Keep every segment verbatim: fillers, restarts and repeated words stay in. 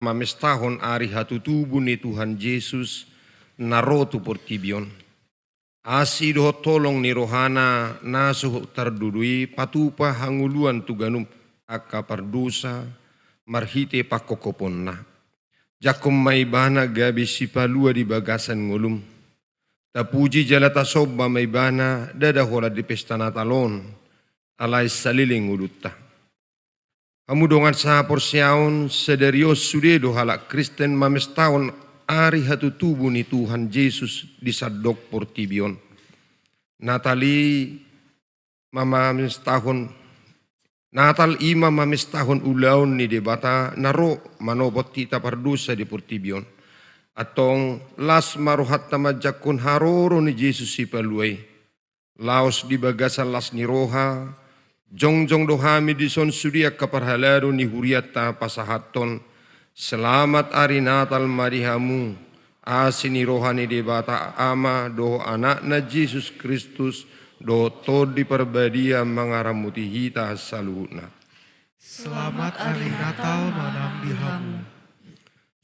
mamestahon ari hatutubu ni Tuhan Jesus na ro tu portibi on. Asi dohot holong ni rohana na so tardudu i patupa hangoluan tu ganup angka pardosa marhite pangkophoponna. Jangkon ma ibana gabe sipalua di bagasan ngolum. Tapuji jala tasomba ma ibana ndada holan di pesta Natal on, alai saleleng ngolunta. Hamu dongan sahaporseaon, sadari on sude do halak Kristen mamestahon ari hatutubu ni Tuhan Jesus di sandok portibi on. Natal i ma mamestahon, Natal i ma mamestahon ulaon ni Debata na ro manopot hita pardosa di portibi on. Antong las ma rohanta manjangkon haroro ni Jesus Sipalua i. Laos di bagasan las ni roha, jongjong do hami dison sude angka parhalado ni hurianta pasahathon selamat ari Natal ma di hamu, asi ni roha ni Debata Ama dohot Anakna Jesus Kristus dohot Tondi Parbadia mangaramoti hita saluhutna. Selamat ari Natal ma nang di hamu.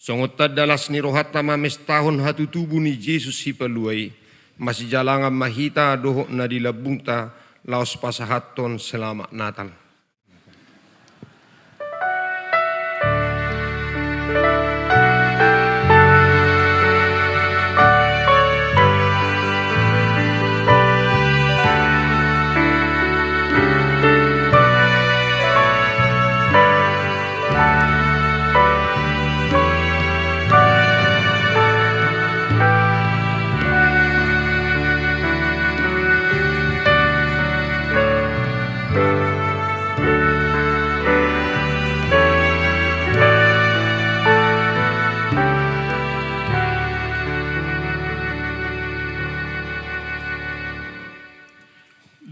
Songon tanda las ni rohanta mamestahon hatutubu ni Jesus Sipalua i, masijalangan ma hita dohot na di lambungta laos pasahathon selamat Natal.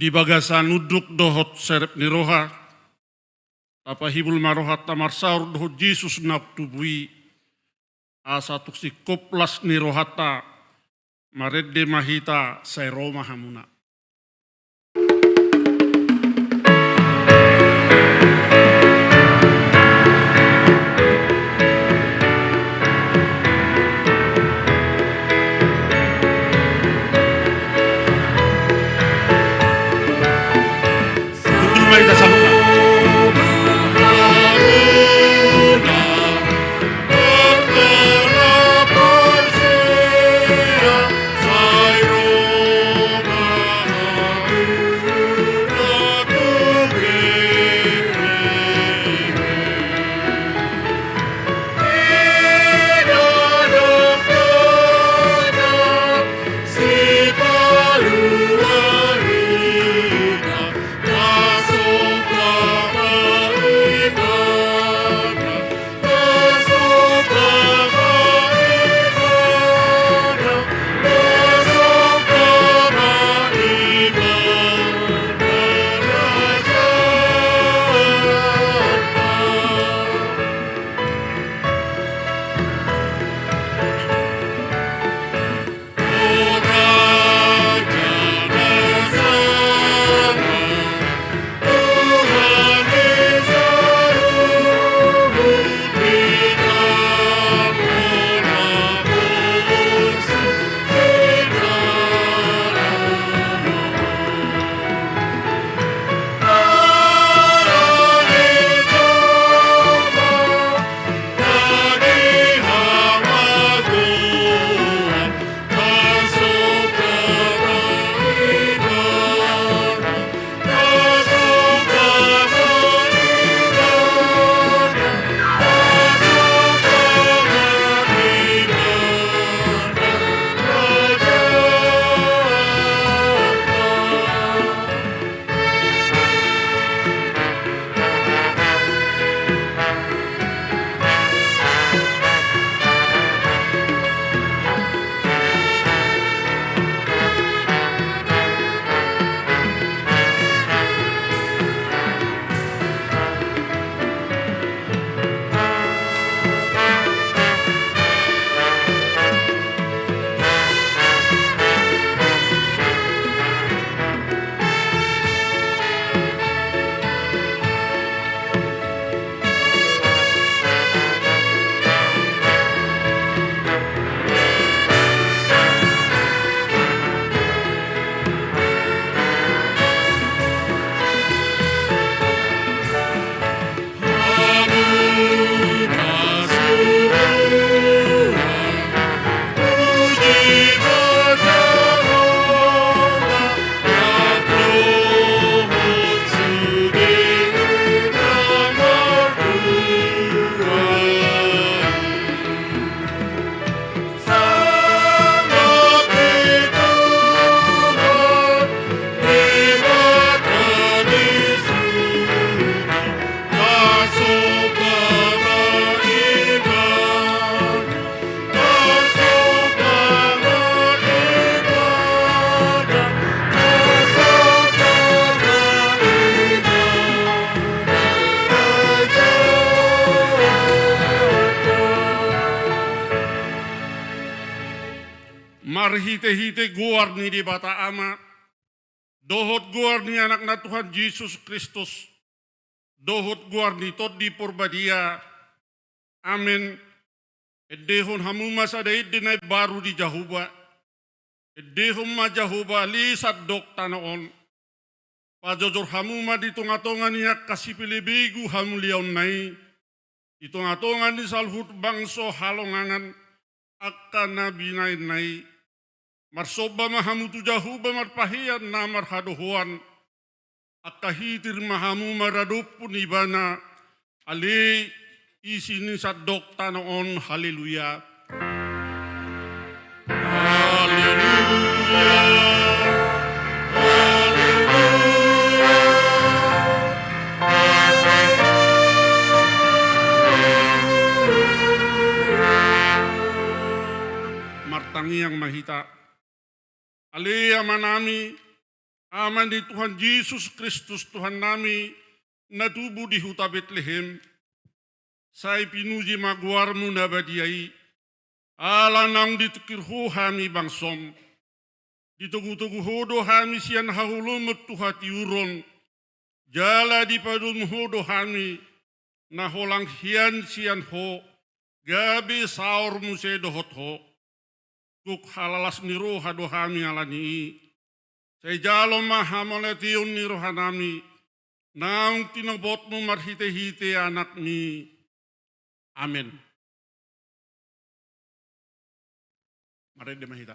Di bagasan unduk dohot serep ni roha, tapahibul ma rohanta marsaor dohot Jesus na tubu i, asa tung singkop las ni rohanta, marende ma hita, sai ro ma hamuna. Marhitehite goar ni Debata Ama, dohot goar ni Anakna Tuhan Jesus Kristus, dohot goar ni Tondi Porbadia. Amen. Endehon hamu ma sada ende na imbaru di Jahowa. Endehon ma Jahowa ale sandok tano on. Pajojor hamu ma di tongatonga ni angka sipelebegu hamuliaonna i, di tongatonga ni saluhut bangso halongangan angka na binahenna i. Marsomba ma hamu tu Jahowa marpahean na marhadohoan. Angka hitir ma hamu maradophon Ibana, ale isi ni sandok tano on. Haleluya. Haleluya. Haleluya. Martangiang ma hita. Ale Amanami, Ama ni Tuhan Jesus Kristus Tuhannami, na tubu di huta Betlehem, sai pinuji ma goarmu na badia i, ala naung ditongkir Ho hami bangsom. Ditogutogu Ho do hami sian haholomon tu hatiuron, jala dipadomu Ho do hami na holang hian sian Ho, gabe saor muse dohot Ho. Gok halalas ni roha do hami ala ni i. Sai jalo ma hamauliateon ni rohanami, naung tinobotmu marhitehite Anakmi. Amen. Marende ma hita.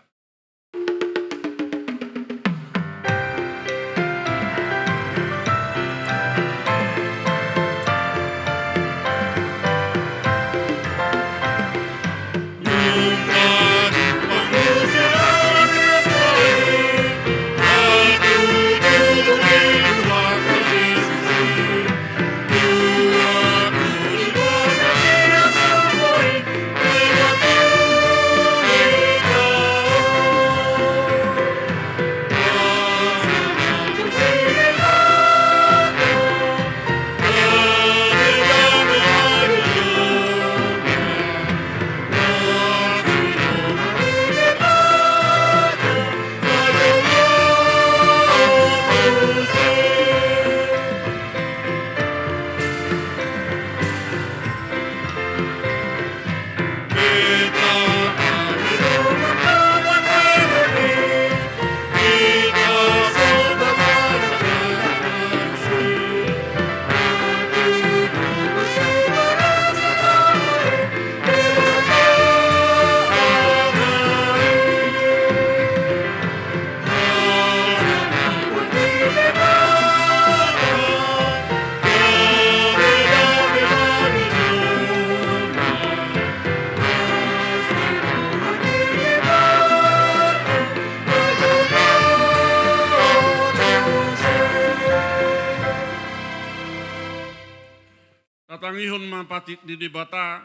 Tatangihon ma patik ni Debata,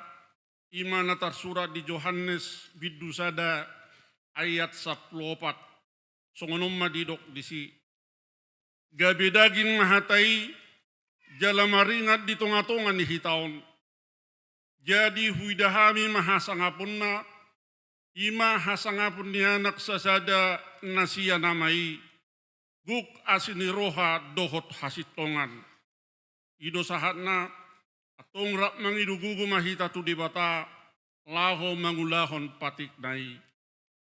i ma na tarsurat di Johannes bindu sada ayat sampulu opat. Songon on ma didok disi. Gabe daging ma hata i, jala maringan di tongatonga ni hita on. Jadi huida hami ma hasangaponna, i ma hasangapon ni Anak sasada na sian Ama i, gok asi ni roha dohot hasintongan. I do sahatna, antong rap mangido gogo ma hita tu Debata, laho mangulahon patikna i.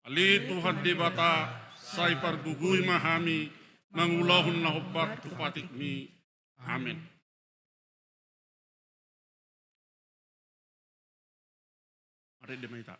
Ale Tuhan Debata, sai pargogoi ma hami, mangulahon na hombar tu patikmi. Amen. Marende ma hita.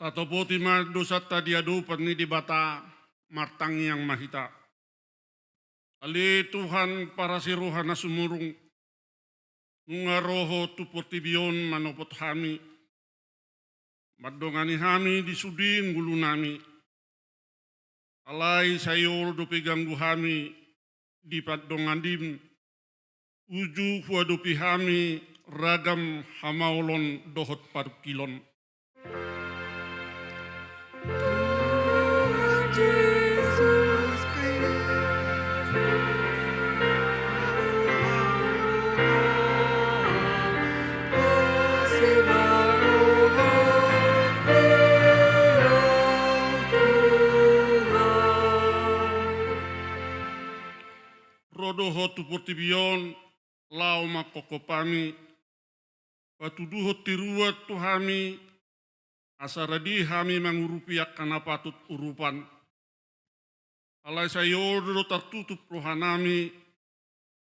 Tatopoti ma dosanta di adopan ni Debata, martangiang ma hita. Ale Tuhan parasi roha na sumurung, nunga ro Ho tu portibi on manopot hami, mandongani hami di sude ngolunami. Alai sai olo dope ganggu hami di pandonganim, uju huadopi hami ragam hamaolon dohot parungkilon. Tuhan Jesus Kristus, ro do Ho tu portibi on, laho manghophop hami, patuduhon tiruan tu hami, asa rade hami mangurupi angka na patut urupan. Alai sai olo do tartutup rohanami,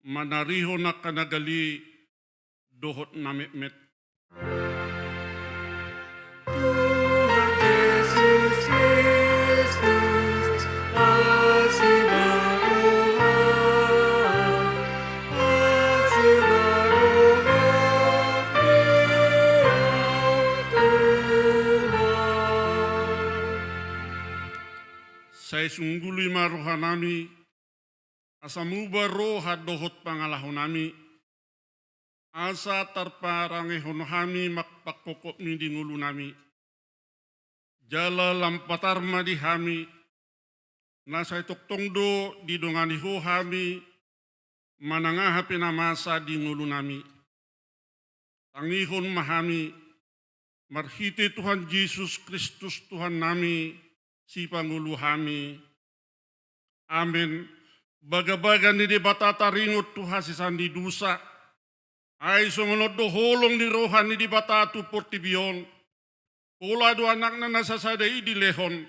manarihon angka na gale dohot na metmet. Tuhan Jesus Kristus, asi ma roham, asi ma roham, Tuhan. Sai sungguli ma rohanami, asa muba roha dohot pangalahonami, asa tarparangehon hami ma panghophopmi di ngolunami. Jala lam patar ma di hami, na sai tongtong do didongani Ho hami, manang aha pe na masa di ngolunami. Tangihon ma hami, marhite Tuhan Jesus Kristus Tuhannami, Sipangolu hami. Amen. Bagabaga ni Debata taringot tu hasesaan ni dosa. Ai songon on do holong ni roha ni Debata tu portibi on. Pola do Anakna na sasada i dilehon,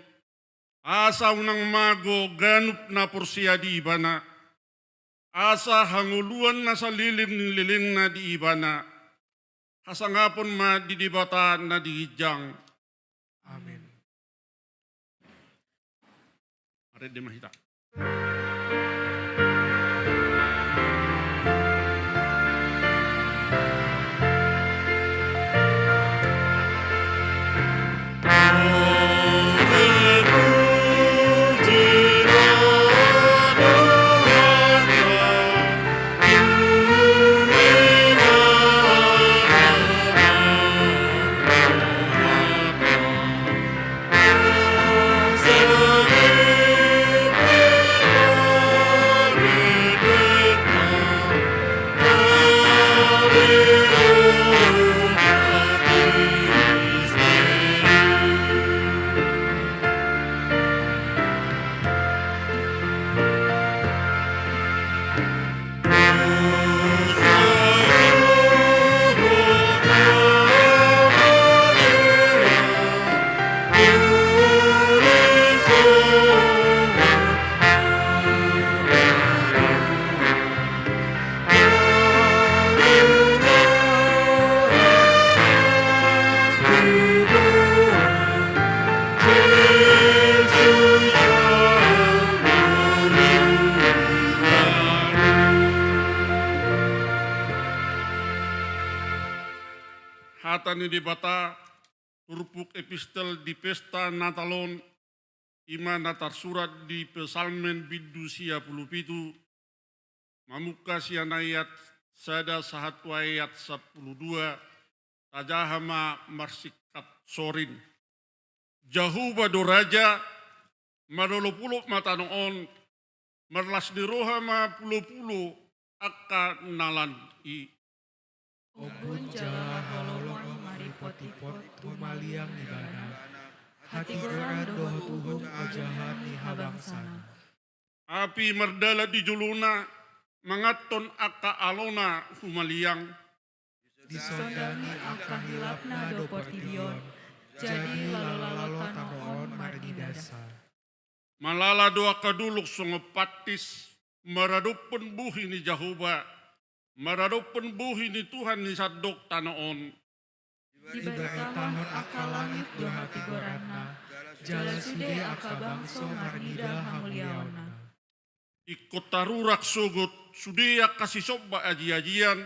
asa unang mago ganup na porsea di Ibana, asa hangoluan na saleleng ni lelengna di Ibana. Hasangapon ma di Debata na di ginjang. Amen. Marende ma hita. Hata ni Debata, turpuk epistel di pesta Natal on, i ma na tarsurat di Psalmen bindu sia pulu pitu, mamungka sian ayat sada sahat tu ayat sampulu dua, tajaha ma marsingkat sorin. Jahowa do raja, marolopolop ma tano on, marlas ni roha ma pulopulo angka na lan i. Ombun jala haholomon maripotipot humaliang Ibana, hatigoran dohot uhum ojahan ni habangsana. Api mardalan di jolona, manganhon angka alona humaliang. Disondangi angka hilapna do portibi on, jadi lalolalo tano on marnidasa. Malala do angka dolok songon pantis, maradophon bohi ni Jahowa, maradophon bohi ni Tuhan ni sandok tano on. Dibaritahon angka langit do hatigoranna, jala sude angka bangso marnida hamuliaonna. Ingkon tarurak sogot sude angka sisomba aji-ajian,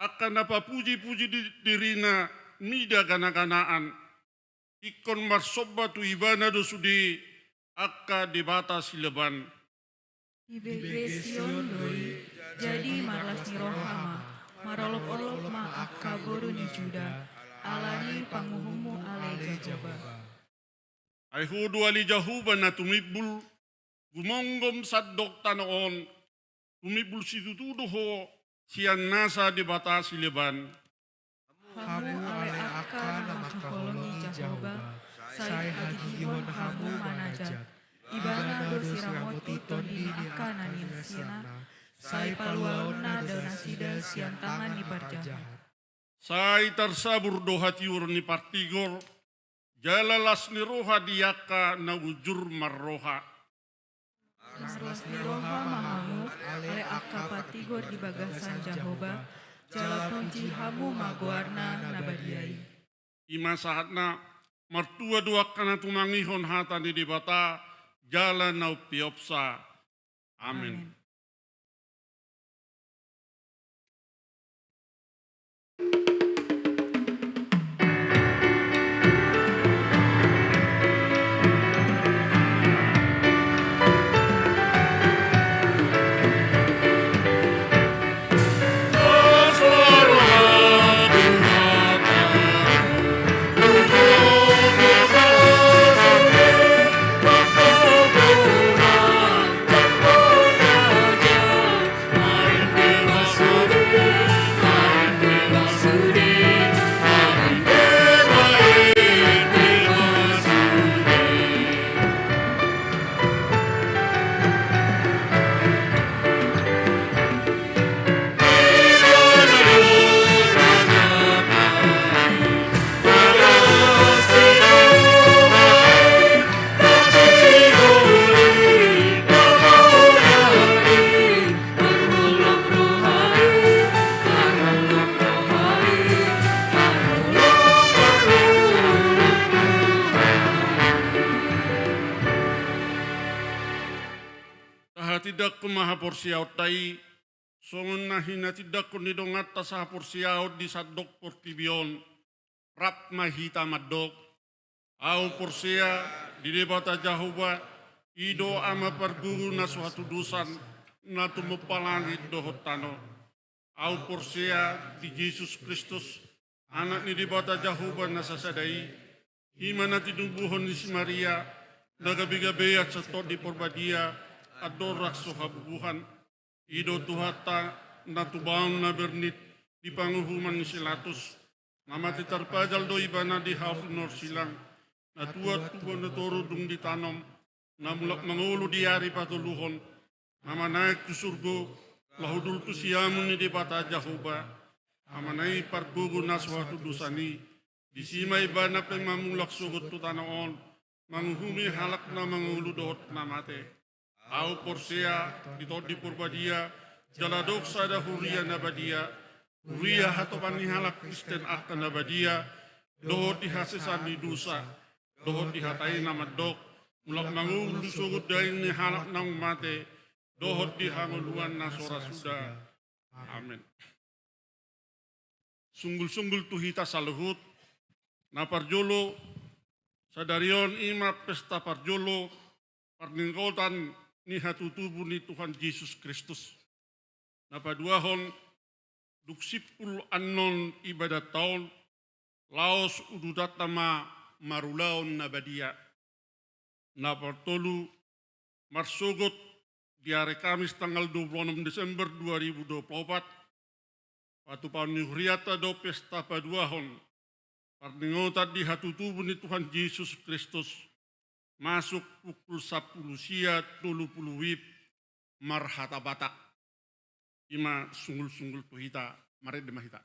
angka na papuji-puji di-, dirina mida gana-ganaan. Ingkon marsomba tu Ibana do sude angka debata sileban. Dibege Sion do i, jadi marlas ni roha ma, marolop-olop ma angka boru ni Juda, ala ni panguhummu ale Jahowa. Ai Ho do ale Jahowa na tumimbul, gumonggom sandok tano on, tumimbul situtu do Ho sian nasa debata sileban. Hamu ale angka na mangkaholongi Jahowa, sai hagigihon hamu manajat. Ibana do siramoti tondi ni angka na niasina, sai paluaonna do nasida sian tangan ni parjahat. Sai tarsabur do hatiuron ni partigor, jala las ni roha di angka na bujur marroha. Marlas ni roha ma hamu, ale angka patigor di bagasan Jahowa, jala puji hamu ma goarna na badia i. I ma sahatna, martua do angka na tumangihon hata ni Debata, jala na umpeopsa. Amen. Amen. Tahatindangkon ma haporseaonta i, songon na hinatindangkon ni donganta sahaporseaon di sandok portibi on, rap ma hita mandok. Ahu porsea di Debata Jahowa, i do Ama pargogo na so hatudosan, na tumompa langit dohot tano. Ahu porsea di Jesus Kristus, Anak ni Debata Jahowa na sasada i, i ma na tinubuhon ni si Maria, na gabe-gabean sian Tondi Porbadia, andorang so habubuhan. I do Tuhanta, na tubaon na bernit di panguhuman ni si Pilatus, na mate tarpajal do Ibana di hau pinarsilang, na tuat tu banua toru dung ditanom, na mulak mangolu di ari patoluhon, na manaek tu surgo, laho hundul tu siamun ni Debata Jahowa, Amana i pargogo na so hatudosan i, disi ma Ibana pe mamulak sogot tu tano on, manguhumi halak na mangolu dohot na mate. Ahu porsea di Tondi Porbadia, jala adong sada huria na badia, huria hatopan ni halak Kristen angka na badia, dohot di hasesaan ni dosa, dohot di hata i na mandok, mulak mangolu sogot daging ni halak naung mate, dohot di hangoluan na so ra suda. Amen. Sunggul-sunggul tu hita saluhut, na parjolo, sadari on i ma pesta parjolo parningotan ni hatutubu ni Tuhan Jesus Kristus. Na paduahon, dung simpul annon ibadatta on, laos udutanta ma marulaon na badia. Na patolu, marsogot di ari Kamis tanggal dua puluh enam Desember dua ribu dua puluh empat, patupaon ni hurianta do pesta paduahon parningotan di hatutubu ni Tuhan Jesus Kristus, masuk pukul sampulu sia tolu pulu WIB, marhata Batak. I ma sunggul-sunggul tu hita, marende ma hita.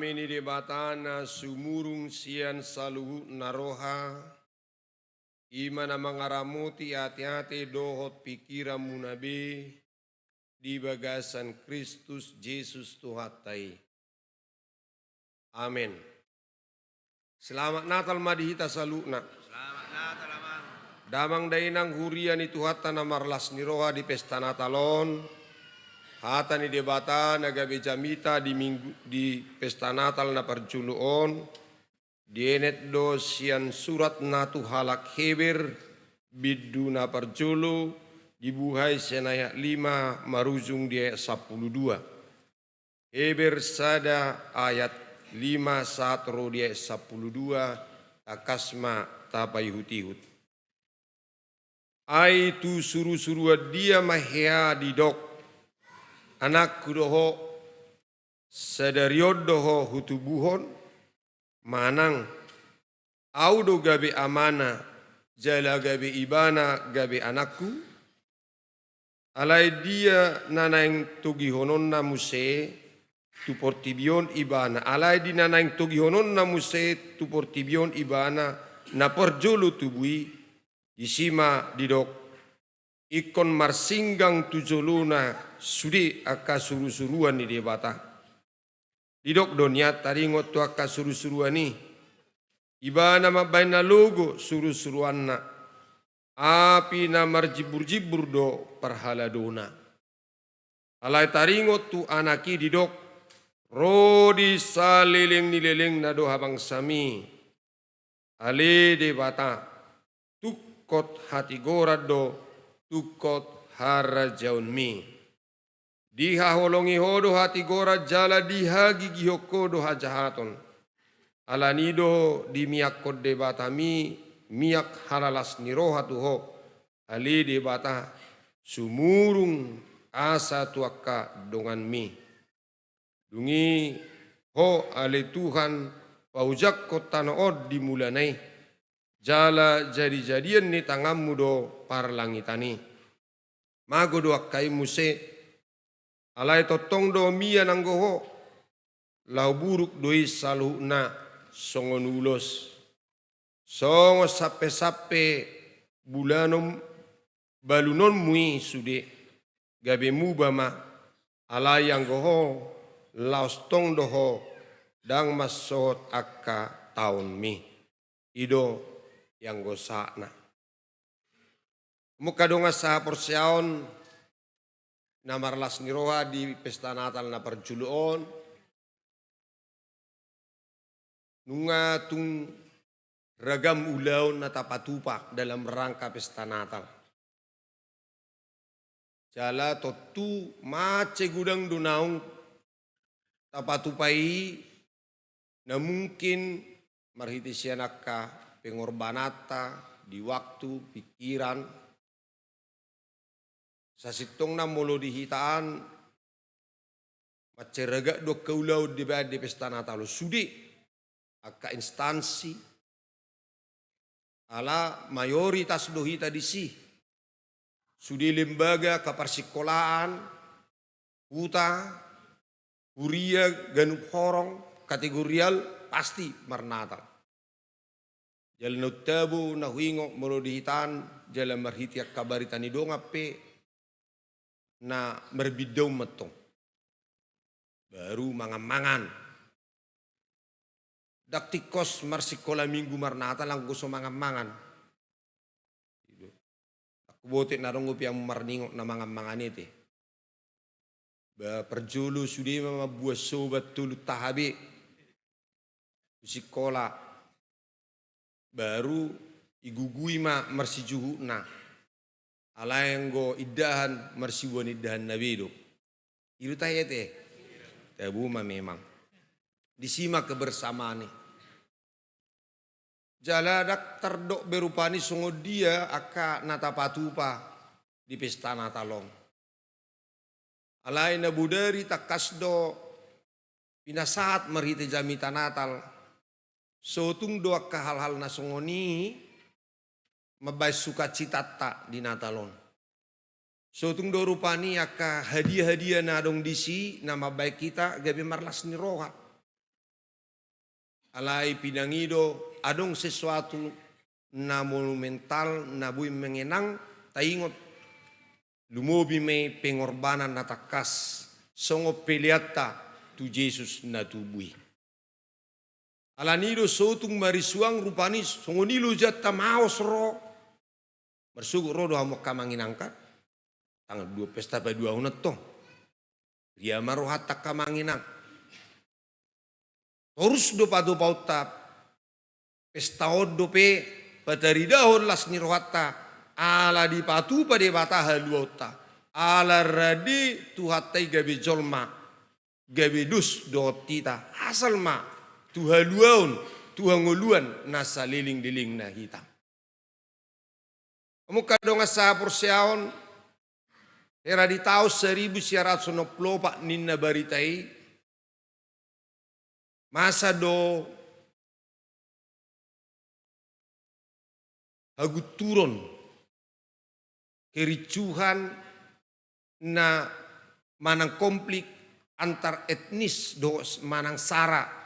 Dame ni Debata na sumurung sian saluhutna roha, i ma na mangaramoti ateate dohot pingkiranmuna be di bagasan Kristus Jesus Tuhanta i. Amen. Selamat Natal ma di hita saluhutna. Selamat Natal, Amang. Damang dainang huria ni Tuhanta na marlas ni roha di pesta Natal on, hata ni Debata na gabe jamita di minggu, di pesta Natal na parjolo on, dienet do sian suratna tu halak Heber, bindu na parjolo, dibuhai sian ayat lima marujung di ayat sampulu dua. Heber sada ayat lima sahat ro di ayat sampulu dua, tangkas ma tapaihutihut. Ai tu surusuruan dia ma hea didok, anakku do ho, sadari on do ho hutubuhon, manang, ahu do gabe amana, jala gabe ibana gabe anakku? Alai dia na naeng togihononna muse tu portibi on ibana, alai di na naeng togihononna muse tu portibi on ibana na parjolo tubu i, disi ma didok, ingkon marsinggang tu jolona sude angka surusuruan ni Debata. Didok do nian taringot tu angka surusuruan i, ibana mambahen na logo surusuruanna, api na marjimburjimbur do parhaladona. Alai taringot tu anak i didok, ro di saleleng ni lelengna do habangsami. Ale Debata, tungkot hatigoran do tungkot harajaonmi. Dihaholongi ho do hatigoran jala dihagigihon ho do hajahaton. Alani do dimiakkon Debatami miak halalas ni roha tu ho, ale Debata, sumurung asa tu angka donganmi. Dung i ho, ale Tuhan, paojakkon tano on di mulana i, jala jadijadian ni tanganmu do parlangitan i. Mago do angka i muse, alai tongtong do mian anggo ho, laho buruk do i saluhutna songon ulos. Songon sampesampe bulanon balunonmu i sude, gabe muba ma, alai anggo ho laos tong do ho, ndang mansohot angka taonmi. I do i anggo sahatna. Mungka dongan sahaporseaon na marlas ni roha di pesta Natal na parjolo on, nunga tung ragam ulaon na tapatupa dalam rangka pesta Natal. Jala tontu mansai godang do naung tapatupa i, na mungkin marhite sian angka pengorbananta di waktu, pikiran. Sasintongna molo di hita an, mansai ragam do angka ulaon dibaen di pesta Natal on, sude angka instansi, ala mayoritas do hita disi, sude lembaga, angka parsingkolaan, huta, huria, ganup horong, kategorial, pasti marnatal. Jala na untabo na huingot molo di hita an, jala marhite angka barita ni dongan pe, na marbindaun mantong. Baru manganmangan. Ndang tingkos marsingkola minggu marnatal anggo so manganmangan. Ndang huboto na adong dope amu marningot na manganmangan i te. Ba parjolo sude ma mambuat sobat tolu taha be tu singkola. Baru igugui ma marsijuhutna. Alai anggo indahan marsibuan indahan na be do. I do tahe te. Tabo ma memang. Disi ma kebersamaan i. Jala ndang tardok be rupani songon dia angka na tapatupa di pesta Natal on. Alai na bodari tangkas do pinasahat marhite jamita Natal, so tung do angka halhal na songon i mambaen sukacitanta di Natal on. So tung do rupani angka hadiahadia na adong disi na mambaen hita gabe marlas ni roha. Alai pinangido adong sesuatu na monumental na boi mengenang taingot, lumobi ma i pengorbanan na tangkas songon peleanta tu Jesus na tubu i. Alani do sotung marisuang rupani songon i lojanta maos ro. Marsogot ro do hamu angka amang inang kan. Tanggal dua pesta paduahon antong. Ria ma rohanta angka amang inang. Torus do patupaonta. Pesta on dope pataridahon las ni rohanta. Ala dipatupa Debata haluaonta. Ala rade Tuhanta i gabe jolma. Gabe dos dohot hita, asal ma tu haluaon, tu hangoluan na saleleng-lelengna hita. Hamu angka dongan sahaporseaon, hera di taon saribu sia ratus onom pulu opat ninna barita i, masa do hagunturon, kericuhan na manang konflik antar etnis dohot manang sara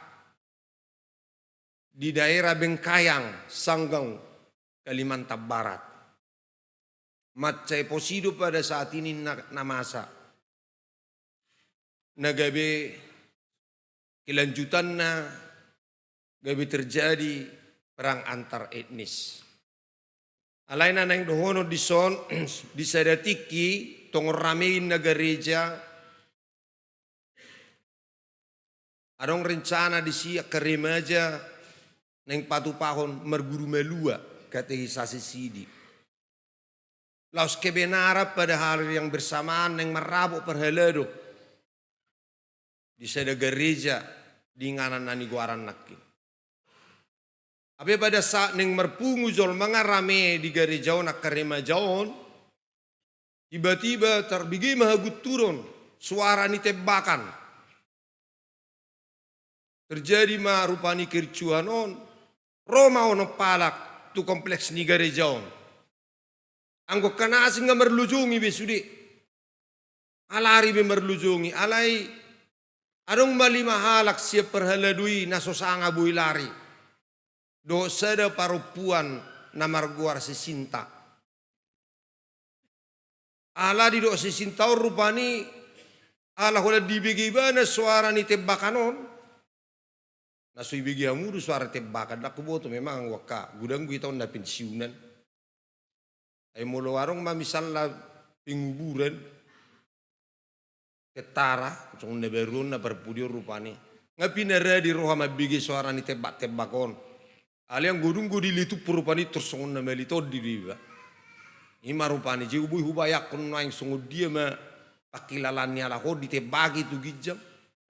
di daerah Bengkayang, Sanggau, Kalimantan Barat. Mansai pos i do pada saat ini na, na masa. Na gabe kelanjutanna gabe terjadi perang antar etnis. Alai na naeng dohonon dison, di sada tingki tongon rame ninna gareja, adong rencana disi angka remaja naeng patupahon marguru malua, katekisasi sidi. Laos kebenaran pada hari yang bersamaan naeng marrapot parhalado di sada gareja di inganan na nigoaran nangkin. Hape pada saat naeng marpungu jolma nga rame di gareja on angka remaja on, tiba-tiba tarbege ma hagunturon, suara ni tembakan. Terjadi ma rupani kericuhan on, ro ma onom halak tu kompleks ni gareja on. Anggo angka na asing nga marlojongi be sude. Alari be marlojongi, alai adong ma lima halak sian parhalado i na so sanga boi lari. Dohot sada parompuan na margoar si Sinta. Ala didok si Sinta on rupani, ala holan dibege ibana suara ni tembakan on. Na so ibege hamu do suara tembakan, ndang huboto memang anggo angka godanggo hita on na pensiunan. Ai molo adong ma misalna penguburan, tentara, songon na baru on na parpudi on rupani. Nga pinaradi roha mambege suara ni tembak-tembak on. Alai anggo dung do dilitup rupani tor songon na mali tondi do iba. I ma rupani, je boi hubayangkon nuaeng songon dia ma pangkilalaan ni halak on ditembaki tu ginjang.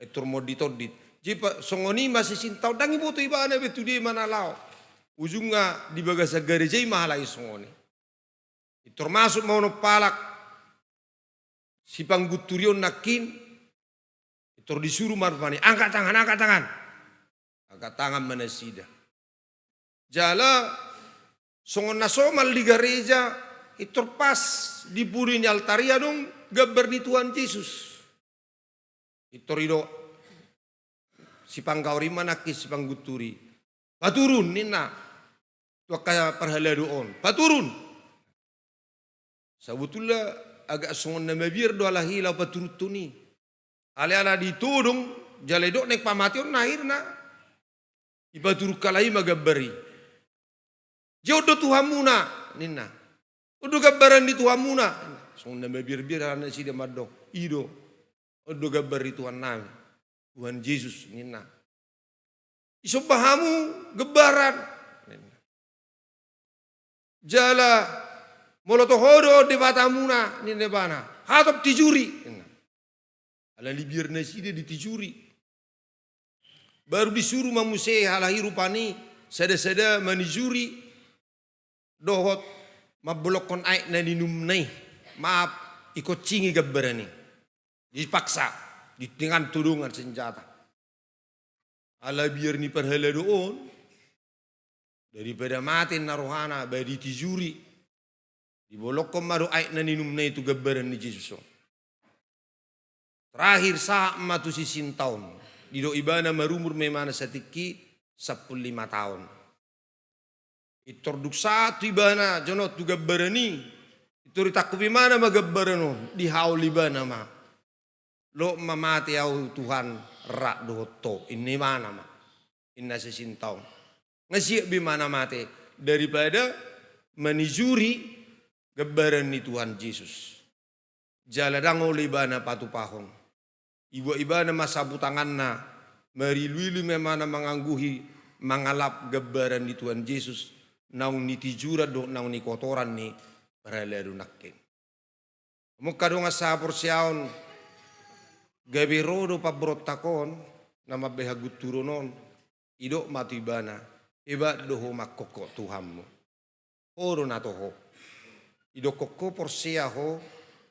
Ai tor mondi tondi. Je pa, songon i ma si Sinta on ndang iboto ibana be tu dia ma na laho. Ujungna di bagasan gareja i ma halak i songon i. Pintor masuk ma onom halak sipanggunturi on nangkin, pintor disuru ma rupani, angkat tangan, angkat tangan. Angkat tangan ma nasida. Jala songon na somal di gareja, pintor pas di pudi ni altar i adong gambar ni Tuhan Jesus. Pintor didok sipanggaor i ma nangkin sipanggunturi. Paturun ninna tu angka parhalado on. Paturun. Sabotulna agak songon na mabiar do halak i laho paturunhon i. Alai ala ditodong jala didok naeng pamateonna akhirna. Dipaturun halak i ma gambar i. Je on do Tuhanmuna ninna. On do gambaran ni Tuhanmuna. Songon na mabiar-biar halak nasida mandok. I do. On do gambar ni Tuhannami. Tuhan Jesus ninna. Disomba hamu gambaran ninna. Jala molo toho do on Debatamuna ninna ibana. Hatop tijuri ninna. Ala libiar nasida ditijuri. Baru disuru ma muse halak i rupani sada-sada manijuri dohot mambolongkon aek na niinumna i. Maaf, dikoncingi gambaran i. Dipaksa, di dengan todongan senjata. Ala biar ni parhalado on, daripada mate ninna rohana, ba ditijuri. Dibolongkon ma do aek na niinumna i tu gambaran ni Jesus on. Terakhir sahat ma tu si Sinta on. Didok ibana marumur ma ibana satingki, sampulu lima taon. Pintor dung sahat tu ibana, jonok tu gambaran i. Pintor ditangkup ibana ma gambaran on, dihaol ibana ma. Lot ma mate ahu Tuhan, rap dohot Ho, ninna ibana ma. Ninna sisinta on. Nga siap be ibana mate daripada manijuri gambaran ni Tuhan Jesus. Jala ndang olo ibana patupahon. Ibuat ibana ma sapu tanganna, mariluilu ma ibana mangangguhi, mangalap gambaran ni Tuhan Jesus, naung nitijuran dohot naung nikotoran ni parhalado nangkin. Mungka dongan sahaporseaon, gabe ro do pamberontak on, na mambahen hagunturon on, didok ma tu ibana, hebat do ho mangkophop Tuhanmu. Ho do na toho. Didokkon ho porsea ho,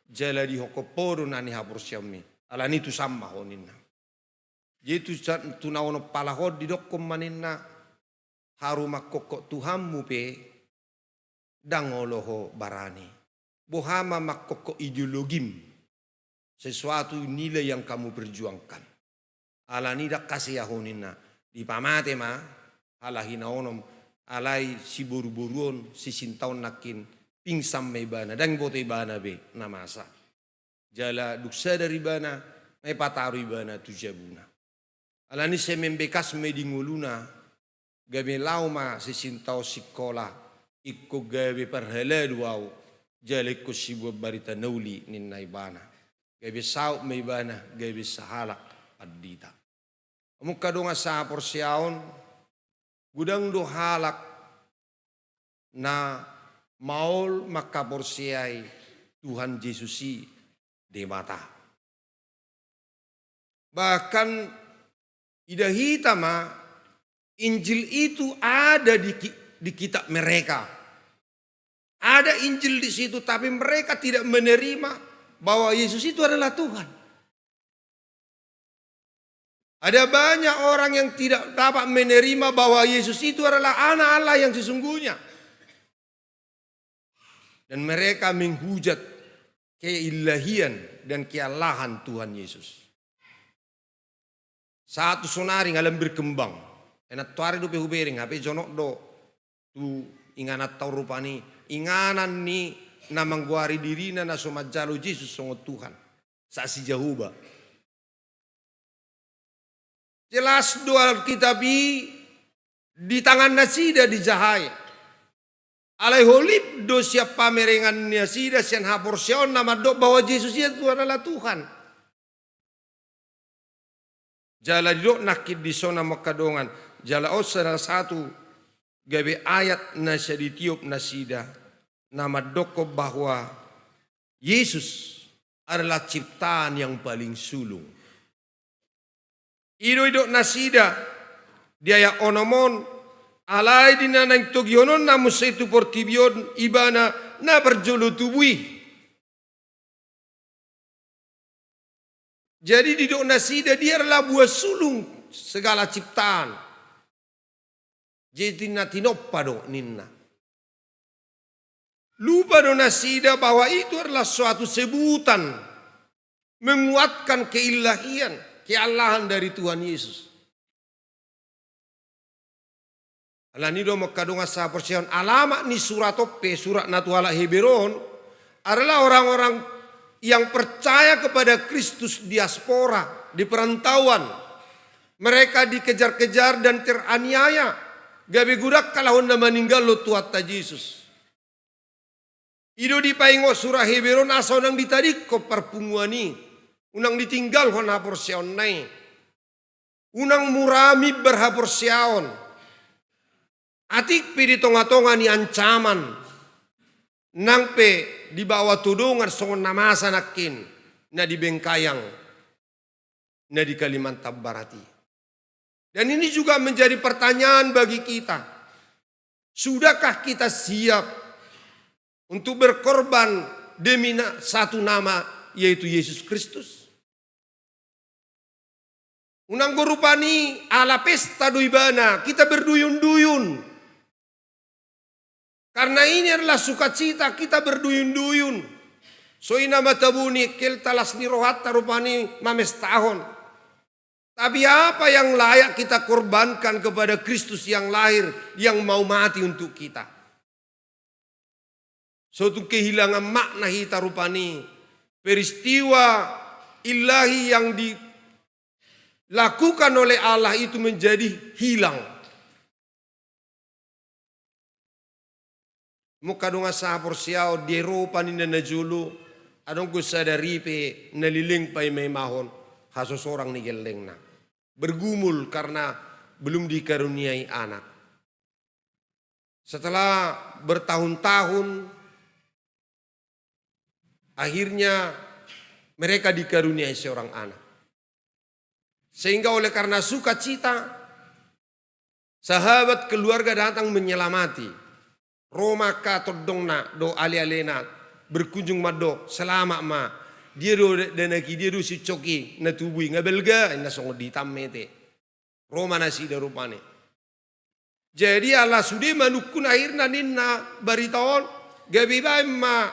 jala dihophop ho do na nihaporseaonmi. Alani i tusam ma ho ninna. Jadi tu sa-, tu na onom pala ho didokkon ma ninna, haru mangkophop Tuhanmu pe, ndang olo ho barani. Boha ma mangkophop ideologim. Sesuatu nilai yang kamu perjuangkan. Alani i ndang hasea ho ninna. Dipamate ma, halak i na onom, alai siboruboru on, sisinta on nangkin, pingsan ma ibana, ndang diboto ibana be, na masa. Jala dung sadar ibana, ma dipataru ibana tu jabuna. Alani i sai membekas ma i di ngoluna, gabe laho ma sisinta on sikola, ingkon gabe parhalado ahu, jala ingkon siboan barita na uli ninna ibana. Gabe saut ma ibana, gabe sahalak pandita. Mungka dongan sahaporseaon, godang do halak na maol mangkaporseai Tuhan Jesus i Debata. Bahkan ida hita ma, Injil itu ada di ki-, di kitab mereka. Ada Injil di situ, tapi mereka tidak menerima bahwa Yesus itu adalah Tuhan. Ada banyak orang yang tidak dapat menerima bahwa Yesus itu adalah Anak Allah yang sesungguhnya. Dan mereka menghujat keilahian dan keallahan Tuhan Yesus. Sahat tu sonari nga lam berkembang. Ai nantoari dope hubereng, hape jonok do tu ingananta on rupani, inganan ni na manggoari dirina na so manjalo Jesus songon Tuhan, Saksi Jahowa. Jelas do Alkitab i di tangan nasida dijahai. Alai holip do sian pamerengan nasida, sian haporseaon na mandok bahwa Jesus itu adalah Tuhan. Jala didok nangkin dison, mangkadongan, jala on salah satu gabe ayat na sai ditiop nasida, na mandokkon bahwa Yesus adalah ciptaan yang paling sulung. I do didok nasida di ayat onom on, alai di na naeng togihononna muse tu portibi on ibana na parjolo tubu i. Jadi didok nasida dia adalah buah sulung segala ciptaan. Jadi na tinompa do ninna. Lupa do nasida bahwa itu adalah suatu sebutan menguatkan keilahian, keallahan dari Tuhan Yesus. Alani do mangkadongan sahaporseaon, alamat ni surat on pe, surat na tu halak Heber on, adalah orang-orang yang percaya kepada Kristus diaspora, di perantauan. Mereka dikejar-kejar dan teraniaya, gabe godang halak on na maninggalhon Tuhanta Jesus. I do dipaingot surat Heber on asa unang ditadingkon parpunguan i, unang ditinggalhon haporseaonna i. Unang mura mimbar haporseaon. Atik pe di tonga-tonga ni ancaman, nang pe dibawa tu dongan songon na masa nangkin na di Bengkayang, na di Kalimantan Barat i. Dan ini juga menjadi pertanyaan bagi kita. Sudahkah kita siap untuk berkorban demi na-, satu nama, yaitu Yesus Kristus? Unang do rupani ala pesta do ibana, kita berduyun-duyun. Karena ini adalah sukacita, kita berduyun-duyun. So i nama tabo ni engkelta, las ni rohanta rupani mamestahon. Tapi apa yang layak kita korbankan kepada Kristus yang lahir, yang mau mati untuk kita? So tung kehilangan makna hita rupani, peristiwa ilahi yang dilakukan oleh Allah itu menjadi hilang. Mungka dongan sahaporseaon, di Eropa ninna na jolo, adong do sada ripe na leleng paimaimahon hasosorang ni gellengna. Bergumul karena belum dikaruniai anak. Setelah bertahun-tahun, akhirnya mereka dikaruniai seorang anak. Sehingga oleh karena sukacita, sahabat keluarga datang menyelamati. Ro ma angka tondongna dohot alealena, berkunjung mandok, "Selamat ma. Dia do dakdanak i, dia do siuncok i na tubu i, nga balga?" Ninna songon i, tammete. Ro ma nasida rupani. Jadi ala sude manungkun, akhirna ninna barita on, gabe ibaen ma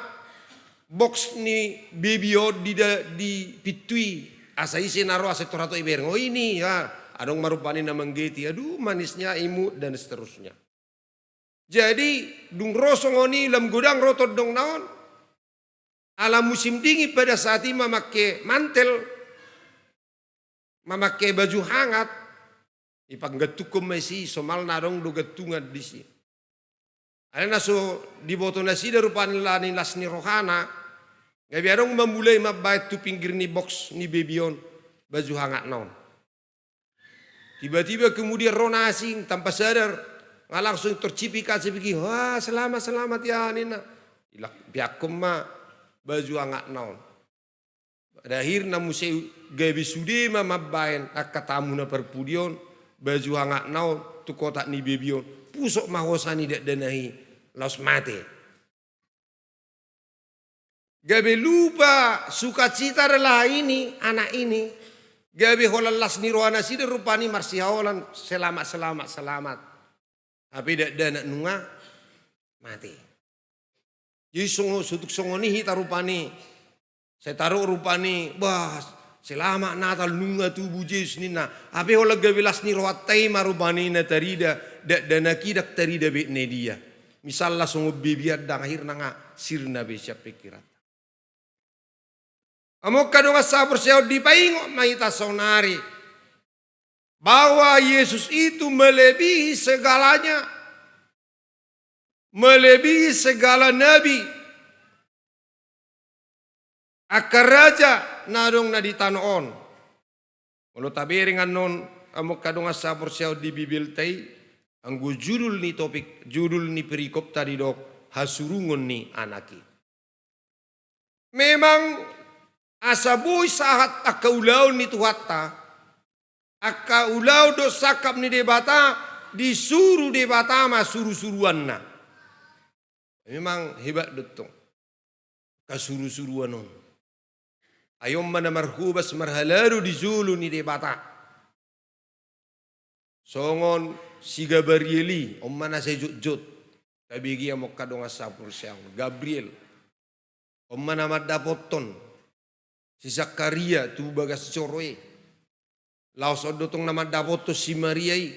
box ni bebi on di da-, di pintu i. Asa ise na ro asa tor hatop ibereng, "Oh, ini ya." Adong ma rupani na manggeti, "Aduh, manisnya imut," dan seterusnya. Jadi dung ro songon i, lam godang ro tondongna on, ala musim dingin pada saat i mamake mantel, mamake baju hangat, ipanggantungkon ma disi, somalna adong do gantungan disi. Alai na so diboto nasida rupani ala ni las ni rohana, gabe adong ma mulai mambaen tu pinggir ni box ni bebi on baju hangatna on. Tiba-tiba kemudian ro na asing tanpa sadar, nga langsung torcipik kaca, bigi, "Wah, selamat, selamat ya," ninna. Ilak-, ipeakkon ma baju hangatna on. Pada akhirna muse gabe sude ma mambaen angka tamu na parpudi on baju hangatna on tu kotak ni bebi on. Pusok ma hosa ni dakdanak i, laos mate. Gabe lupa sukacita adalah ini, anak ini. Gabe holan las ni roha nasida rupani marsihaolan, "Selamat, selamat, selamat." Hape dakdanak nunga mate. Jadi songo-, so tung songon i hita rupani. Sai taro rupani, "Bah, selamat Natal, nunga tubu Jesus," ninna. Hape holan gabe las ni rohanta i ma rupani na tarida dakdanak i, ndang tarida betena i dia. Misalna songon bebi, ndang, akhirna nga sirna be sian pingkiranta. Amang angka dongan sahaporseaon, dipaingot ma hita saonari bahwa Yesus itu melebihi segalanya, melebihi segala nabi, angka raja na adong na di tano on. Molo tabereng annon, amang angka dongan sahaporseaon, di Bibelta i, anggo judul ni topik, judul ni perikopta didok hasurungon ni Anak i. Memang asa boi sahat angka ulaon ni Tuhanta, angka ulaon dohot sangkap ni Debata, disuru Debata ma surusuruanna. Memang hebat do tong angka surusuruan on. Ai on ma na marhobas marhalado di jolo ni Debata. Songon si Gabariel i, on ma na sai jotjot. Tabege, amang angka dongan sahaporseaon, Gabriel. On ma na mandapothon si Sakaria tu bagas joro i. Laos on do tong na mandapothon si Maria i.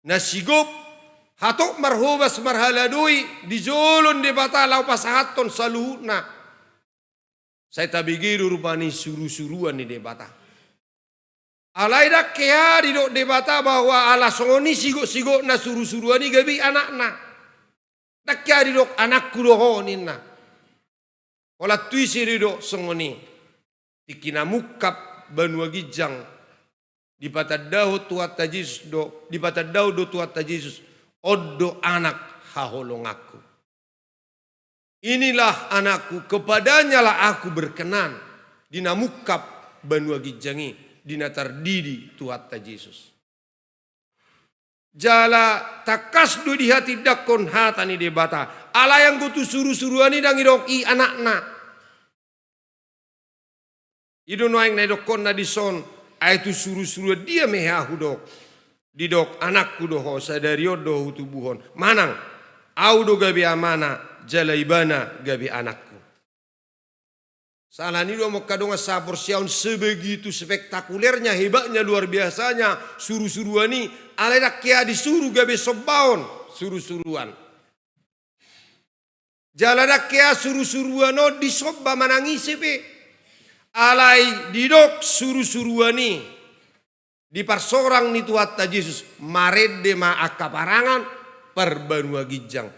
Na sigop hatop marhobas marhalado i di jolo ni Debata laho pasahathon saluhutna. Sai tabege do rupani surusuruan ni Debata. Alai ndang hea didok Debata bahwa ala songon i sigopsigopna surusuruan i gabe i anakna. Ndang hea didok, "Anakku do ho," ninna. Holan tu ise didok songon i? Tingki na mungkap banua ginjang, dipatandahon Tuhanta Jesus do, dipatandahon do Tuhanta Jesus, "On do Anak haholonganku. Inilah Anakku, kepadanyalah Aku berkenan." Di na mungkap banua ginjang i, di na tardidi Tuhanta Jesus. Jala tangkas do dihatindangkon hata ni Debata. Alai anggo tu surusuruan i ndang didok i anakna. I do nuaeng na didokkonna dison, "Ai tu surusuruan dia ma hea hudok? Didok, 'Anakku do ho, sadari on do hutubuhon.' Manang, Ahu do gabe amana, jala ibana gabe anakku." Alani do, amang angka dongan sahaporseaon, sebegitu spektakulernya, hebatnya, luar biasanya surusuruan i, alai ndang hea disuru gabe sombaon surusuruan. Jala ndang hea surusuruan on disomba manang ise pe. Alai didok surusuruan i di parsorang ni Tuhanta Jesus, marende ma angka parangan parbanua ginjang.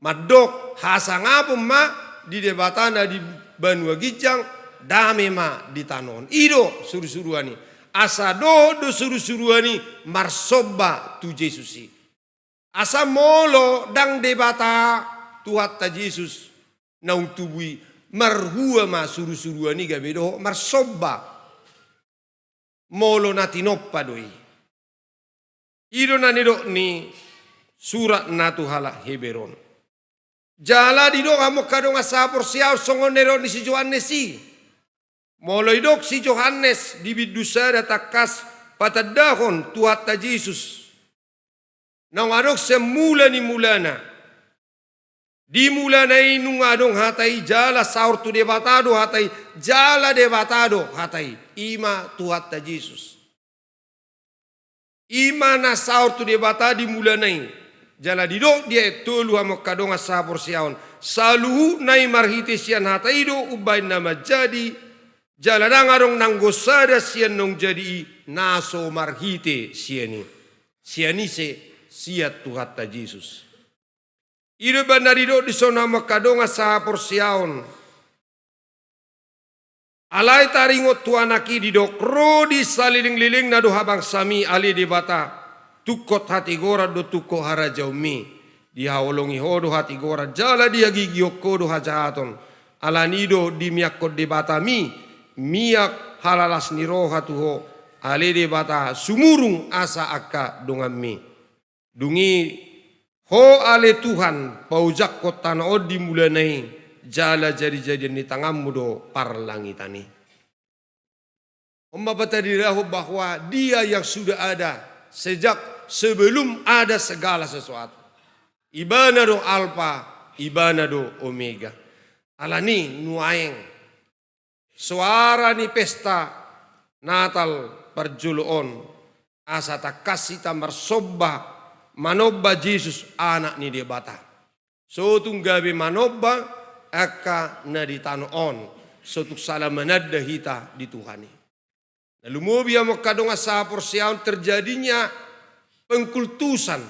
Mandok hasangapon ma di Debata na di banua ginjang, dame ma di tano on. I do surusuruan i. Asa dohot do surusuruan i marsomba tu Jesus i. Asa molo ndang Debata Tuhanta Jesus naung tubu i, marhua ma surusuruan i gabe dohot marsomba, molo na tinompa do i. I do na nidok ni surat na tu halak Heber on. Jala didok, amang angka dongan sahaporseaon, songon na nidok ni si Johannes i. Molo didok si Johannes di bindu sada tangkas patandahon Tuhanta Jesus, naung adong sian mula ni mulana. Di mulana i nunga adong Hata i, jala saor tu Debata do Hata i, jala Debata do Hata i. I ma Tuhanta Jesus. I ma na saor tu Debata di mulana i. Jala didok di ayat tolu, amang angka dongan sahaporseaon, saluhutna i marhite sian Hata i do umbahen na manjadi, jala ndang adong nanggo sada sian naung jadi i na so marhite sian i. Sian ise? Sian Tuhanta Jesus. I do umbahen na didok dison, amang angka dongan sahaporseaon. Alai taringot tu Anak i, didok, ro di salelenglelengna do habangsami, ale Debata, tungkot hatigoran do tungkot harajaonmi. Dihaholongi Ho do hatigoran, jala dihagigihon Ho do hajahaton. Alani do dimiakkon Debatami miak halalas ni roha tu Ho, ale Debata, sumurung asa angka donganmi. Dung i Ho, ale Tuhan, paojakhon tano on di mulana i, jala jadijadian ni tanganmu do parlangitan i. On ma patarida ho bahwa Dia yang sudah ada sejak sebelum ada segala sesuatu. Ibana do Alfa, Ibana do Omega. Alani nuaeng soara ni pesta Natal parjolo on, asa tangkas hita marsomba, manomba Jesus, Anak ni Debata. So tung gabe manomba angka na di tano on, so tung sala mananda hita di Tuhan i. Na lumobi, amang angka dongan sahaporseaon, terjadinya pengkultusan.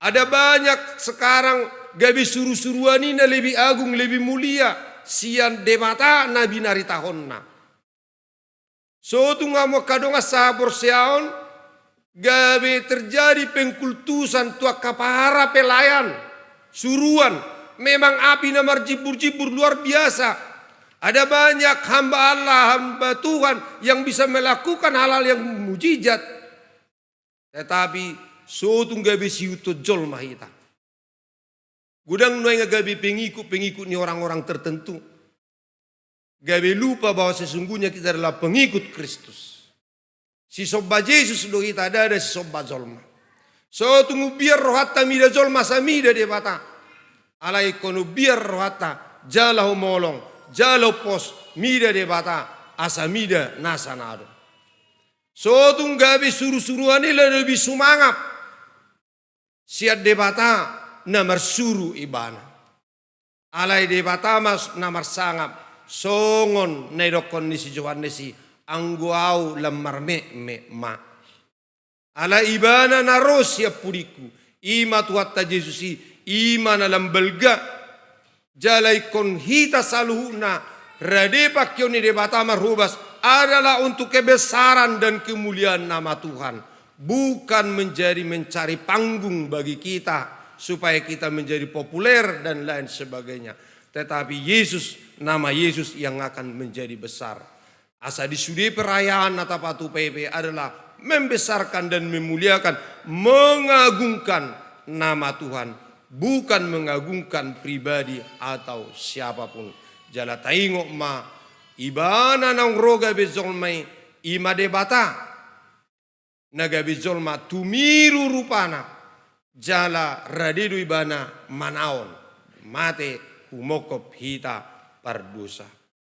Ada banyak sekarang gabe surusuruan i na lebih agung, lebih mulia sian Debata na binaritahonna. So tung, amang angka dongan sahaporseaon, gabe terjadi pengkultusan tu angka pahara pelayan, suruan. Memang api na marjimbur-jimbur luar biasa. Ada banyak hamba Allah, hamba Tuhan yang bisa melakukan hal-hal yang mujizat. Tetapi so tung gabe siihuthon jolma hita. Godang nuaeng gabe pengikut-pengikut ni orang-orang tertentu. Gabe lupa bahwa sesungguhnya kita adalah pengikut Kristus. Sisomba Jesus do hita, ndada sisomba jolma. So tung umbiar rohanta mida jolma asa mida Debata. Alai ingkon umbiar rohanta jala homolong, jala pos mida Debata asa mida nasa na adong. So tung gabe surusuruan i na lebih sumangap sian Debata na marsuru ibana. Alai Debata ma na marsangap, songon na idokkon ni si Johannes i, anggo ahu lam marmetmet ma. Alai Ibana na ro sian pudingku, i ma Tuhanta Jesus i, i ma na lam balga. Jala ingkon hita saluhutna, rade pangkeon ni Debata marhobas adalah untuk kebesaran dan kemuliaan nama Tuhan, bukan menjadi mencari panggung bagi kita supaya kita menjadi populer dan lain sebagainya. Tetapi Yesus, nama Yesus yang akan menjadi besar. Asa di sude perayaan na tapatupa i pe adalah membesarkan dan memuliakan, mengagungkan nama Tuhan, bukan mengagungkan pribadi atau siapapun. Jala taingot ma, Ibana naung ro gabe jolma i, i ma Debata na gabe jolma, tumiru rupana, jala rade do Ibana manaon, mate humongkop hita pardosa.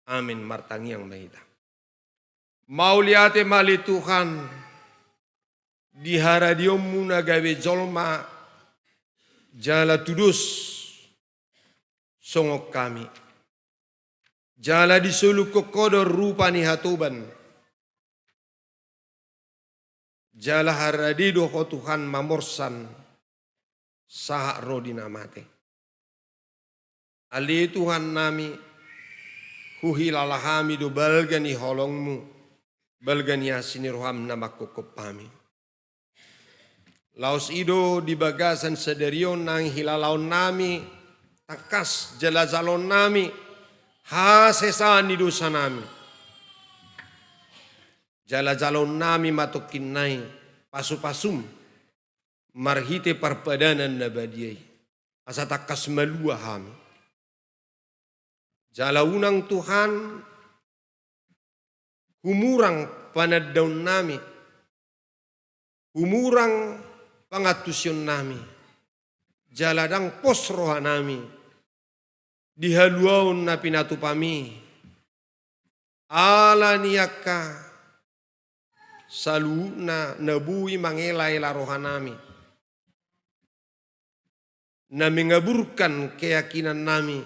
Amin. Martangiang ma hita. Mauliate ma ale Tuhan, di haradionmu na gabe jolma, jala tudos songon hami. Jala disolunghon Ho do rupa ni hatoban. Jala harade do Ho Tuhan mamorsan sahat ro di na mate. Ale Tuhan nami, huhilala hami do balga ni holongmu, balga ni asi ni roham na manghophop hami. Laos i do di bagasan sadari on naeng hilalaon nami tangkas jala jaloon nami hasesaan ni dosa nami. Jala jaloon nami ma tongkin nai pasupasum marhite parpadanan na badia i, asa tangkas malua hami. Jala unang Tuhan, humurang panandaon nami, humurang pangantusion nami, jala ndang pos roha nami di haluaon na pinatupami, ala ni angka saluhutna na boi mangelaela roha nami, na mengaburkan keyakinan nami,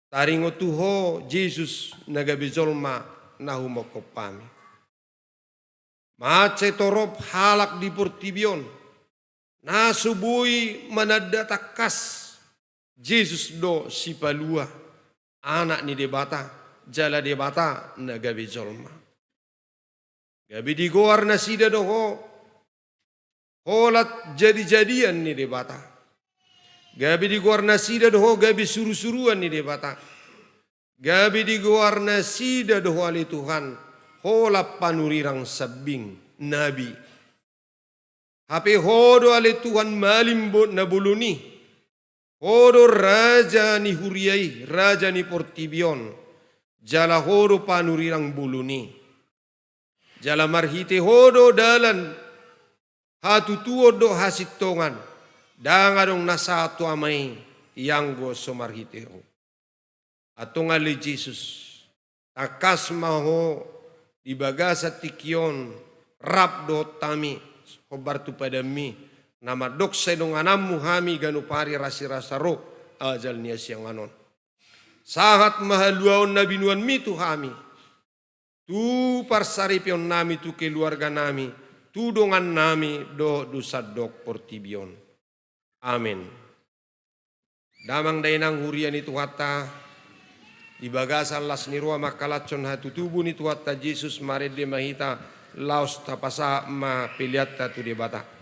taringot tu Ho Jesus na gabe jolma na humongkop hami. Mansai torop halak di portibi on na so boi mananda tangkas Jesus do Sipalua, Anak ni Debata, jala Debata na gabe jolma. Gabe digoar nasida do Ho holan jadijadian ni Debata. Gabe digoar nasida do Ho gabe surusuruan ni Debata. Gabe digoar nasida do Ho ale Tuhan holan panurirang sambing, nabi. Hape Ho do ale Tuhan malim bo-, na bolon i. Ho do raja ni huria i, raja ni portibi on. Jala Ho do panurirang bolon i. Jala marhite Ho do dalan hatutuon dohot hasintongan. Ndang adong na sahat tu Ama i ianggo so marhite Ho. Antong ale Jesus, tangkas ma Ho di bagasan tingki on rap dohot hami hombar tu padanmi, na mandok sai dongananmu hami ganup ari ras ni rasa roh ajal ni hasiangan on. Sahat ma haluaon na binuanmi tu hami, tu parsaripeonnami, tu keluarganami, tu dongannami dohot tu sandok portibi on. Amen. Damang dainang huria ni Tuhanta, di bagasan las ni roha mangkalashon hatutubu ni Tuhanta Jesus, marende ma hita laos tapasahat ma peleanta tu Debata.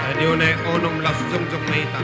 Tadi onom las jongjong ma hita.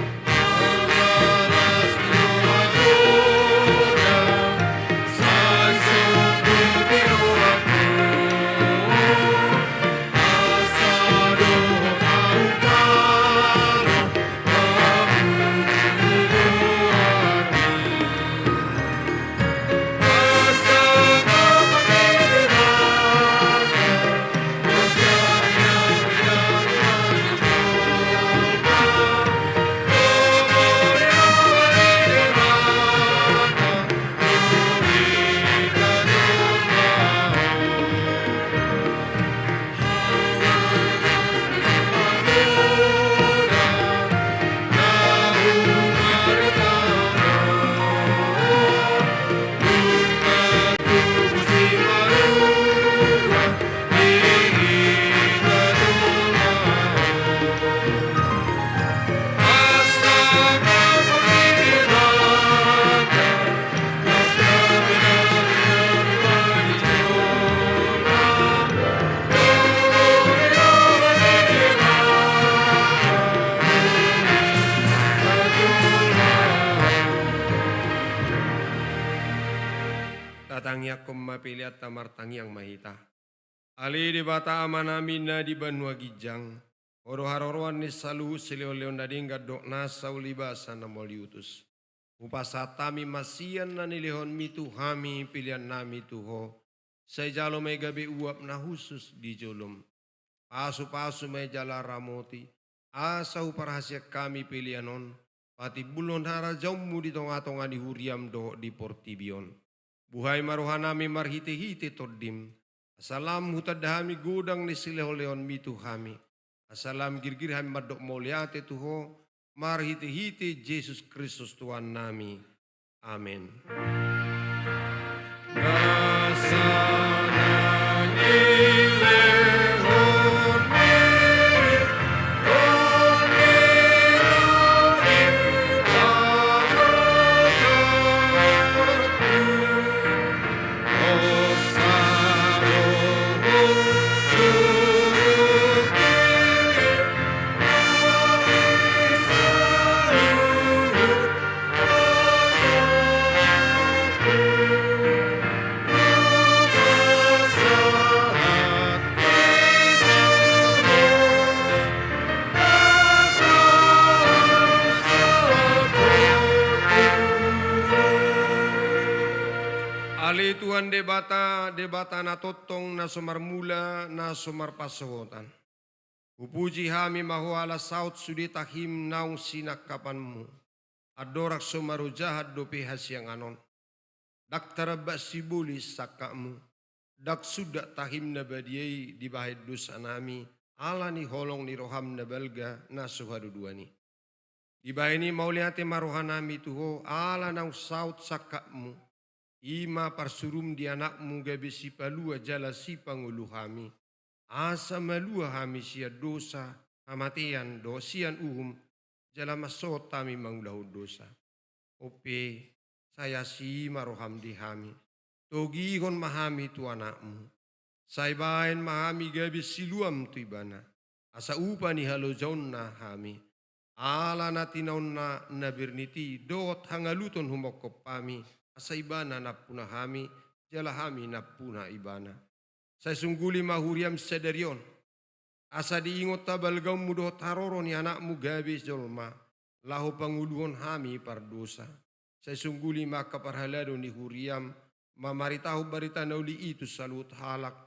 Tatangiangkon ma peleanta, martangiang ma hita. Ale Debata Amanami na di banua ginjang, Ho do haroroan ni saluhut silehonlehon na denggan dohot nasa ulibasa na mauliutus. Hupasahat hami ma sian na nilehonmi tu hami peleannami tu Ho, sai jalo ma i gabe uap na hushus di jolom. Pasupasu ma i jala ramoti, asa huparhaseang hami pelean on patimbulhon harajaonmu di tongatonga ni huriam dohot di portibi on. Buhai ma rohanami marhitehite Tondim, asa lam hutanda hami godang ni silehonlehonmi tu hami, asa lam girgir hami mandok mauliate tu Ho, marhitehite Jesus Kristus Tuhannami. Amen. Debata, Debata na tongtong, na so marmula, na so marpansohotan. Hupuji hami ma Ho ala saut sude tahim naung sinangkapanMu. Andorang so marojahan dope hasiangan on, ndang tarambak sibolis sangkapMu, ndang sundat tahim na badia i dibahen dosanami, ala ni holong ni rohaM na balga na so haduduan i. Dibahen i mauliate ma rohanami tu Ho, ala naung saut sangkapMu, i ma parsuruM di AnakMu gabe sipalua jala sipangolu hami, asa malua hami sian dosa, hamatean, dohot sian uhum, jala mansai hami mangulahon dosa. On pe, sai asi ma rohaM di hami. Togihon ma hami tu AnakMu. Sai bahen ma hami gabe siluam tu Ibana, asa upa ni halojaonna hami. Ala na tinaonna na bernit i dohot hangaluton humongkop hami, asa Ibana nampuna hami, jala hami nampuna Ibana. Sai sungguli ma huriaM sadari on, asa diingot habalgaonMu dohot haroro ni AnakMu gabe jolma, laho pangoluhon hami pardosa. Sai sungguli ma angka parhalado ni huriaM, mamaritahon barita na uli i tu saluhut halak,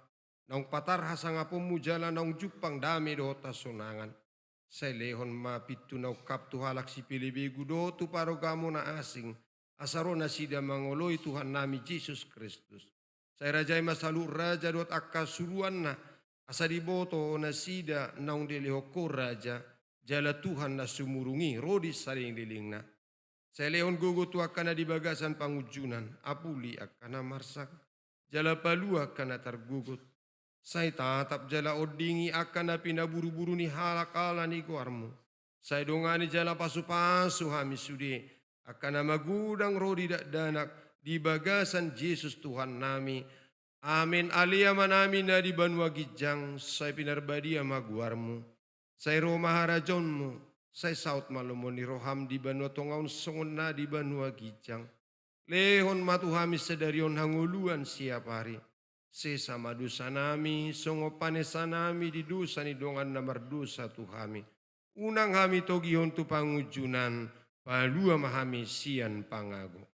naung patar hasangaponMu jala naung jumpang dame dohot hasonangan. Sai lehon ma pintu na ungkap tu halak sipelebegu dohot tu parugamo na asing, asa ro nasida mangoloi Tuhannami Jesus Kristus. Sai rajai ma saluhut raja dohot angka suruanna, asa diboto nasida naung dilehon Ho raja, jala Tuhan na sumurung i ro di salelenglelengna. Sai lehon gogo tu angka na di bagasan pangunjunan, apuli angka na marsak, jala palua angka na targogot. Sai tatap jala ondingi angka na pinaburuburu ni halak ala ni goarMu. Sai dongani jala pasupasu hami sude, angka na magodang ro di dakdanak, di bagasan Jesus Tuhannami. Amen. Ale Amanami na di banua ginjang, sai pinarbadia ma goarMu. Sai ro ma harajaonMu, sai saut ma lomo ni rohaM di banua tonga on songon na di banua ginjang. Lehon ma tu hami sadari on hangoluan siapari. Sesa ma dosanami, songon panesanami di dosa ni dongan na mardosa tu hami. Unang hami togihon tu pangunjunan, palua ma hami sian pangago.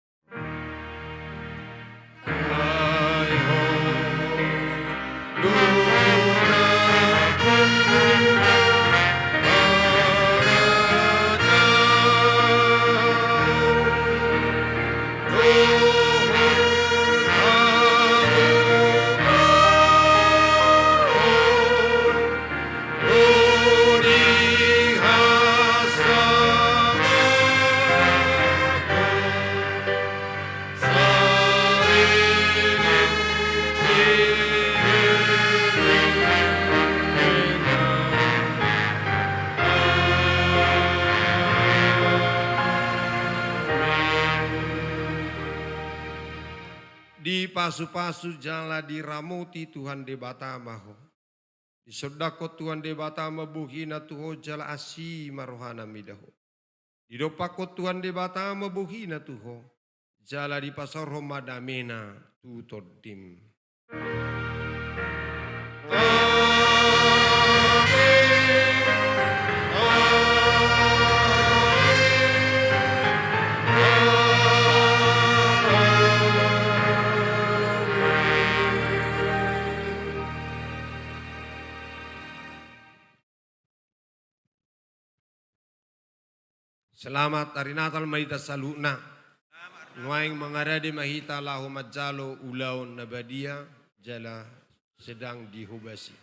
Dipasupasu jala diramoti Tuhan Debata ma ho. Disondangkon Tuhan Debata ma bohina tu ho jala asi ma rohana mida ho. Didompakkon Tuhan Debata ma bohina tu ho, jala dipasaorhon ma damena tu tondim. Selamat Hari Natal ma hita saluhutna. Nuaeng mangarade ma hita laho manjalo ulaon na badia jala sedang dihobasi.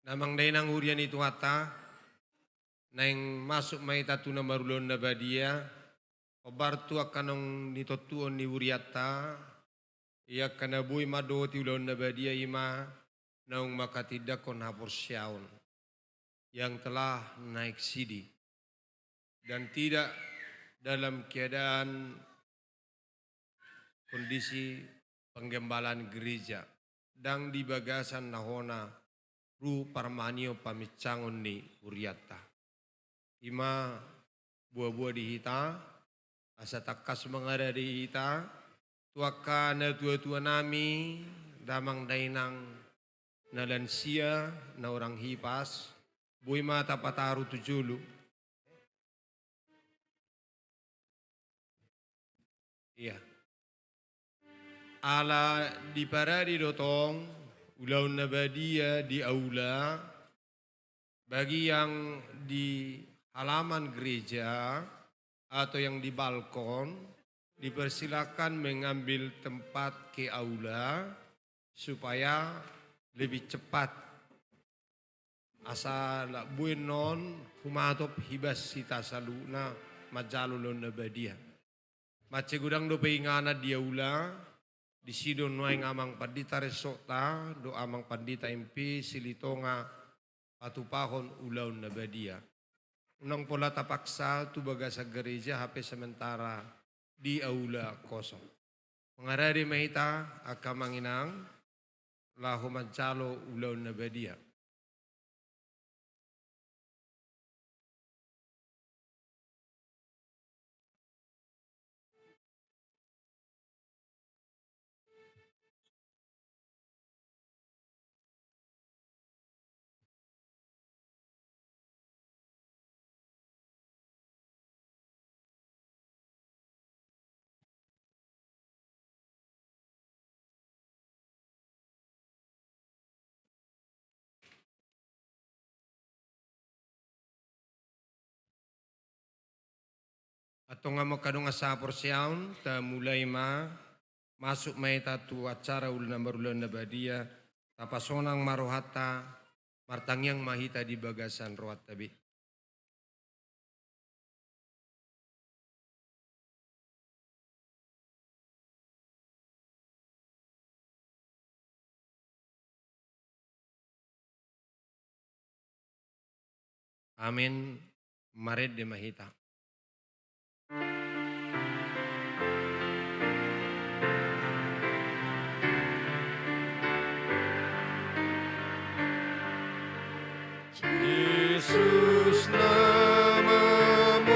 Damang dainang huria ni Tuhanta, naeng masuk ma hita tu na marulaon na badia, hombar tu angka naung nitontuon ni hurianta, ia angka na boi mandohoti ulaon na badia i ma naung manghatindanghon haporseaon, yang telah naik sidi dan tidak dalam keadaan kondisi penggembalaan gereja, ndang di bagasan na hona ru parmanion paminsangon ni hurianta. I ma boa-boa di hita, asa tangkas mangarade hita tu angka natua-tua nami, damang dainang, na lansia, na hurang hipas, boi ma tapataru tu jolo. Ia. Ala diparade do tong ulaon na badia di aula, bagi yang di halaman gereja atau yang di balkon, dipersilakan mengambil tempat ke aula supaya lebih cepat. Asa lak bue non humatop hibas hita saluhutna manjalo ulaon na badia. Mansai godang dope inganan di aula, disi do nuaeng amang pandita resokta, dohot amang pandita M P Silitonga patupahon ulaon na badia. Unang pola tapaksa tu bagasan gereja hape sementara di aula kosong. Mangarade ma hita angka amang inang, laho manjalo ulaon na badia. Antong hamu angka dongan sahaporseaon, tamulai ma, masuk ma hita tu acara ulaon na marulaon na badia, tapasonang ma rohanta, martangiang ma hita di bagasan rohanta be. Amen. Marende ma hita. Jesus na mamorsan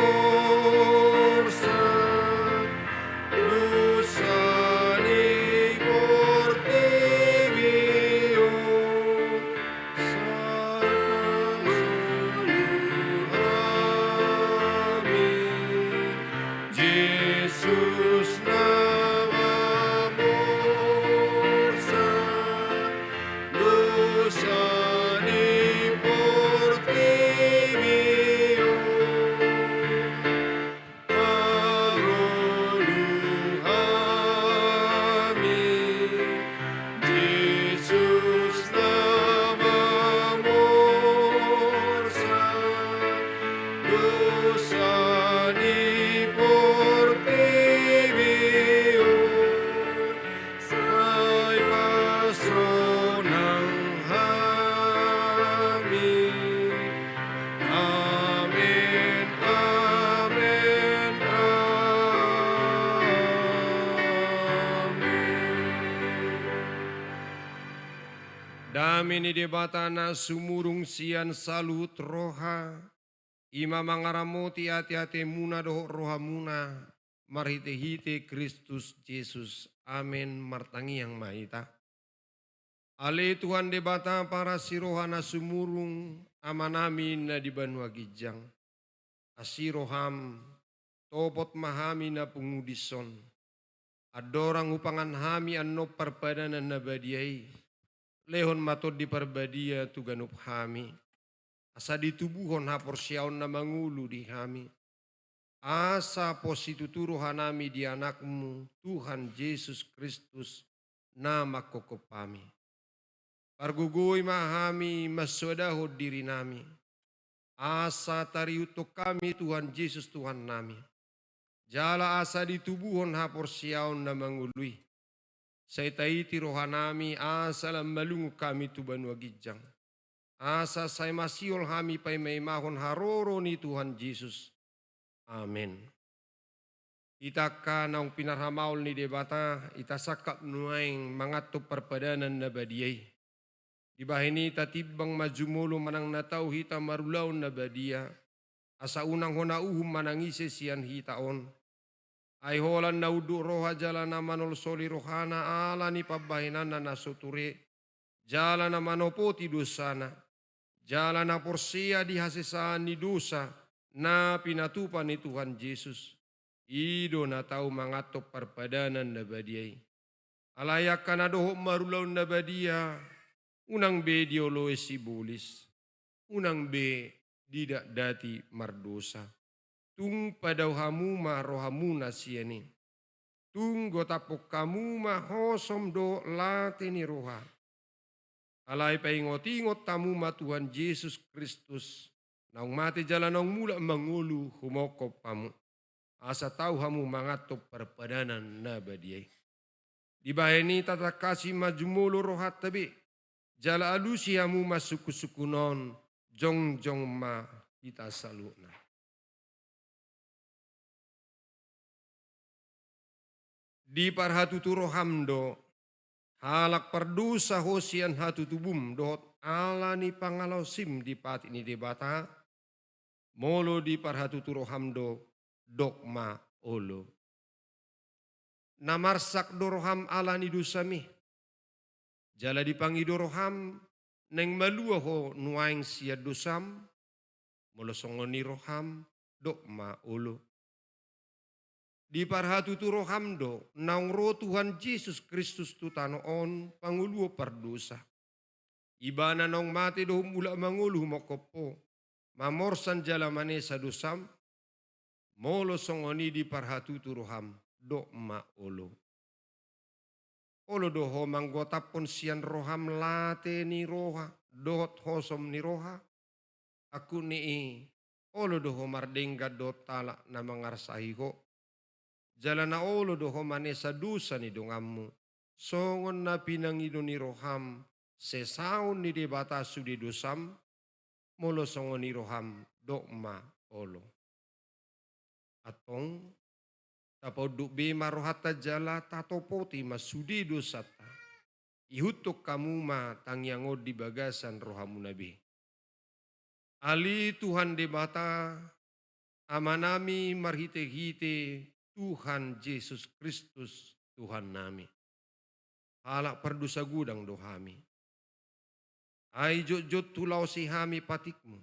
dosa ni portibi on, sai pasolu hami. Jesus na mamorsan dosa ni portibi on, parolu hami. Jesus na mamorsan dosa ni portibi on, sai pasonang hami. Amen, amen, amen. Dame ni Debata na sumurung sian saluhut roha, i ma mangaramoti ateatemuna dohot rohamuna, marhitehite Kristus Jesus. Amen. Martangiang ma hita. Ale Tuhan Debata parasiroha na sumurung, Amanami na di banua ginjang, asi roham, topot ma hami na pungu dison. Andorang hupangan hami annon parpadanan na badia i, lehon ma Tondi Parbadia tu ganup hami, asa ditubuhon haporseaon na mangolu di hami, asa pos situtu rohanami di Anakmu, Tuhan Jesus Kristus, na manghophop hami. Pargogoi ma hami mansoadahon dirinami, asa tarihuthon hami Tuhan Jesus Tuhannami, jala asa ditubuhon haporseaon na mangolu i. Sai taiti rohanami asa lam malungun hami tu banua ginjang, asa sai masihol hami paimaimahon haroro ni Tuhan Jesus. Amen. Hita angka naung pinarhamaol ni Debata, hita sangkap nuaeng manganton parpadanan na badia i. Dibahen i tatimbang ma jumolo manang na tau hita marulaon na badia, asa unang hona uhum manang ise sian hita on. Ai holan na unduk roha jala na manolsoli rohana ala ni pambahenanna na so ture, jala na manopoti dosana, jala na porsea di hasesaan ni dosa na pinatupa ni Tuhan Jesus, i do na tau manganton parpadanan na badia i. Alai angka na dohot marulaon na badia, unang be dioloi sibolis, unang be didatdati mardosa. Tung padao hamu ma rohamuna sian i. Tung gotaphon hamu ma hosom dohot late ni roha. Alai paingotingot hamu ma Tuhan Jesus Kristus, naung mate jala naung mulak mangolu humongkop hamu, asa tau hamu manganton parpadanan na badia i. Dibahen i tatangkasi ma jumolo rohanta be, jala alusi hamu ma sungkunsungkun on, jongjong ma hita saluhutna. Diparhatutu roham do, halak pardosa ho sian hatutubum dohot ala ni pangalaosim di patik ni Debata, molo diparhatutu roham do, dok ma olo. Na marsak do roham ala ni dosam i, jala dipangido roham naeng malua ho nuaeng sian dosam, molo songon i roham, dok ma olo. Diparhatutu roham do, naung ro Tuhan Jesus Kristus tu tano on pangoluhon pardosa. Ibana naung mate dohot mulak mangolu humongkop ho, mamorsan jala manesa dosam, molo songon i diparhatutu roham, dok ma olo. Olo do ho manggotaphon sian roham late ni roha dohot hosom ni roha? Angkup ni i, olo do ho mardenggan dohot halak na mangarsahi ho? Jala na olo do ho manesa dosa ni donganmu, songon na pinangido ni roham sesaon ni Debata sude dosam? Molo songon i roham, dok ma olo. Antong, tapaunduk be ma rohanta jala tatopoti ma sude dosanta. Ihuthon hamu ma tangiang on di bagasan rohamuna be. Ale Tuhan Debata, Amanami marhitehite Tuhan Jesus Kristus, Tuhannami. Halak pardosa godang do hami. Ai jotjot hulaosi hami patikmu.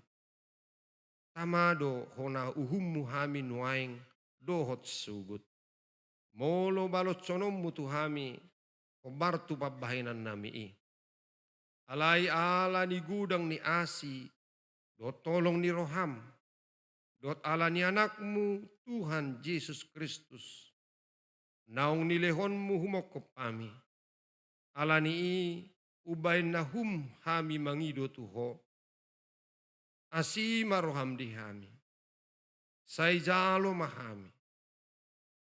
Tama do hona uhummu hami nuaeng dohot sogot. Molo baloshononmu tu hami hombar tu pambahenannami i. Alai ala ni godang ni asi dohot holong ni roham, dohot ala ni Anakmu Tuhan Jesus Kristus, naung nilehonmu humongkop hami. Ala ni i umbahen na hum hami mangido tu ho. Asi ma roham di hami. Sai jalo ma hami.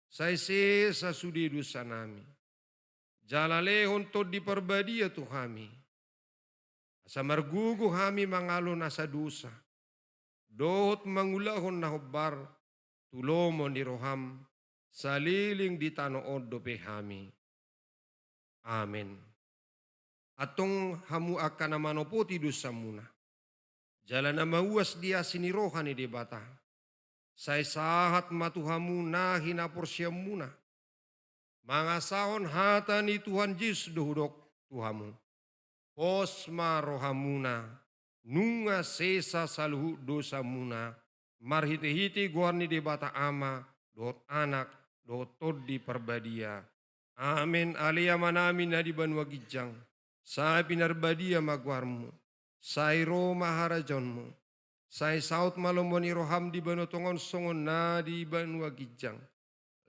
Sai sesa sude dosanami. Jala lehon Tondi Parbadia tu hami. Asa margogo hami mangalo nasa dosa. Dohot mangulahon na hombar tu lomo ni roham saleleng di tano on dope hami. Amen. Antong hamu angka na manopoti dosamuna, jala na mauas di asi ni roha ni Debata, sai sahat ma tu hamu na hinaporseaonmuna. Mangasahon hata ni Tuhan Jesus do hudok tu hamu. Pos ma rohamuna, nunga sesa saluhut dosamuna, marhitehite goar ni Debata Ama, dohot Anak, dohot Tondi Parbadia. Amen. Ale Amanami na di banua ginjang, sai pinarbadia ma goarmu, sai ro ma harajaonmu, sai saut ma lomo ni roham di banua tonga on songon na di banua ginjang.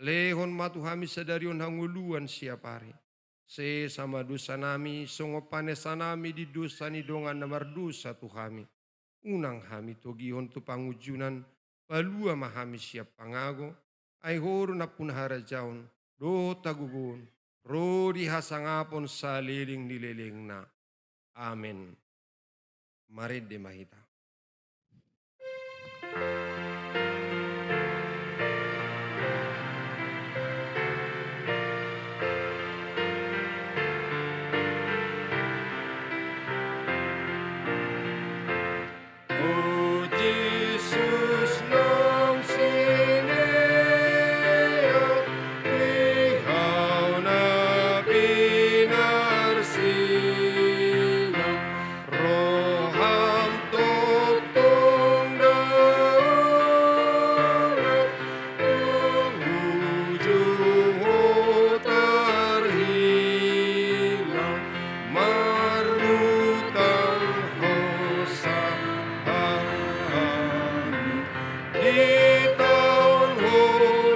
Lehon ma tu hami sadari on hangoluan siapari. Sesa ma dosanami, songon panesanami di dosa ni dongan na mardosa tu hami. Unang hami togihon tu pangunjunan, palua ma hami sian pangago, ai Ho do nampuna harajaon, dohot hagogoon, ro di hasangapon saleleng ni lelengna. Amen. Marende ma hita. O Jesus, naung sinea di Ho na pinarsilang, roham tongtong daulat, dung ujung Ho tarhilang, marhutang Ho sa hami, itaon Ho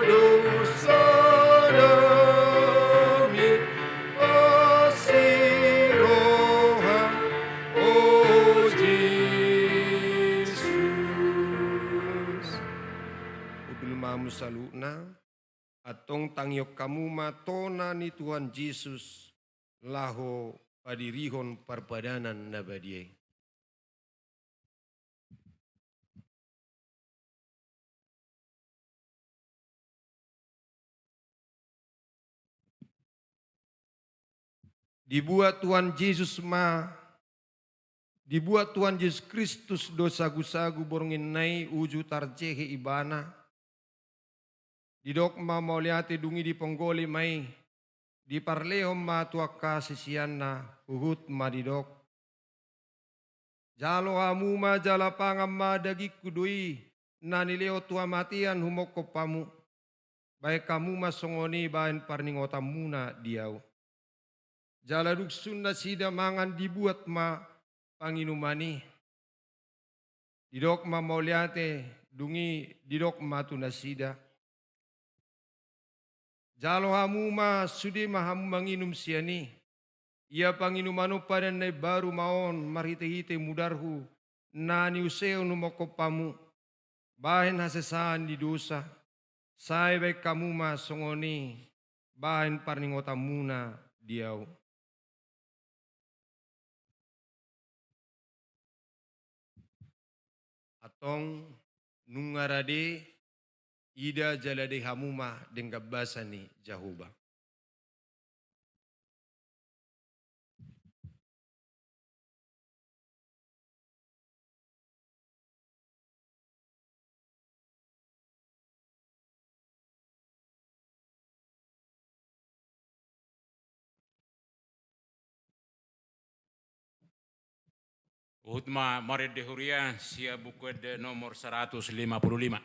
dosanami, asi roham, o Jesus. Hundul ma hamu saluhutna. Antong tangihon hamu ma tona ni Tuhan Jesus, laho padirihon parpadanan na badia i. Dibuat Tuhan Jesus ma, dibuat Tuhan Jesus Kristus do sagusagu bornginna i uju tarjehe Ibana. Didok ma mauliate, dung i diponggoli ma i, diparlehon ma tu angka siseanna, huhut ma didok: Jalo hamu ma jala pangan ma, dagingku do i, na nilehon tu hamatean humongkop hamu. Bahen hamu ma songon i bahen parningotanmuna di ahu. Jala dung sun nasida mangan, dibuat ma panginuman i. Didok ma mauliate, dung i didok ma tu nasida: Jalo hamu ma, sude ma hamu manginum sian i. Ia panginuman on padan na imbaru ma on marhitehite mudarhu, na niusehon humongkop hamu, bahen hasesaan ni dosa. Sai bahen hamu ma songon i bahen parningotanmuna di ahu. Antong nunga rade, ida jala dai hamu ma denggan basa ni Jahowa. Huhut ma marende huria sian Buku Ende nomor seratus lima puluh lima.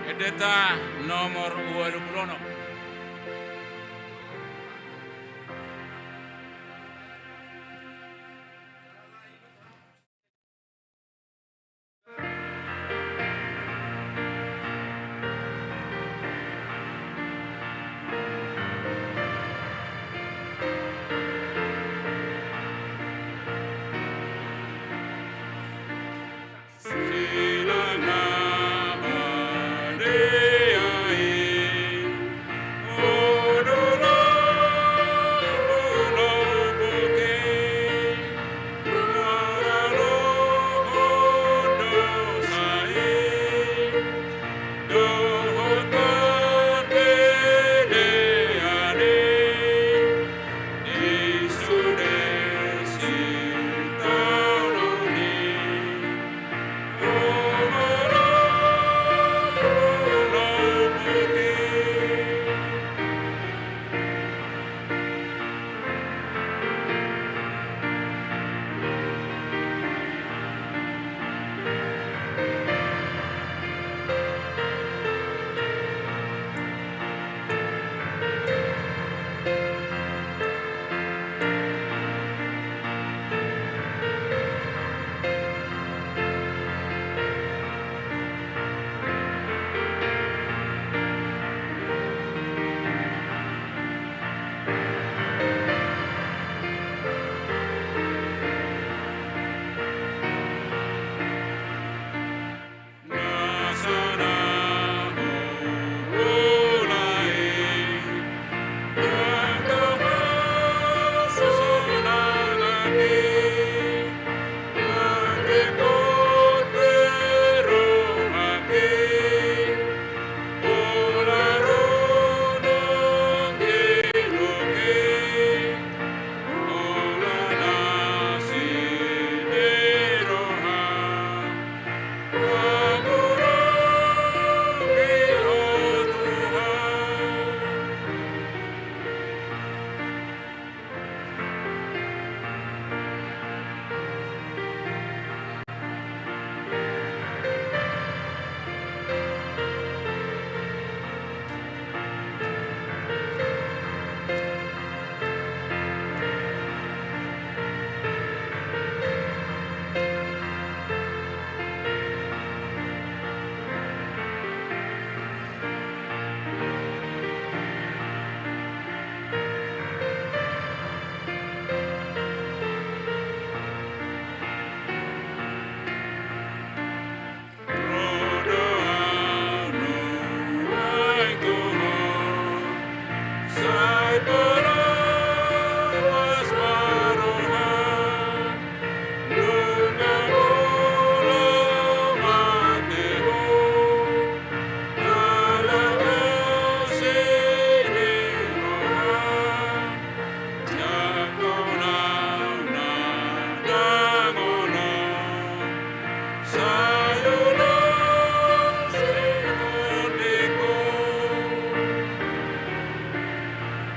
Endenta nomor ualu pulu onom.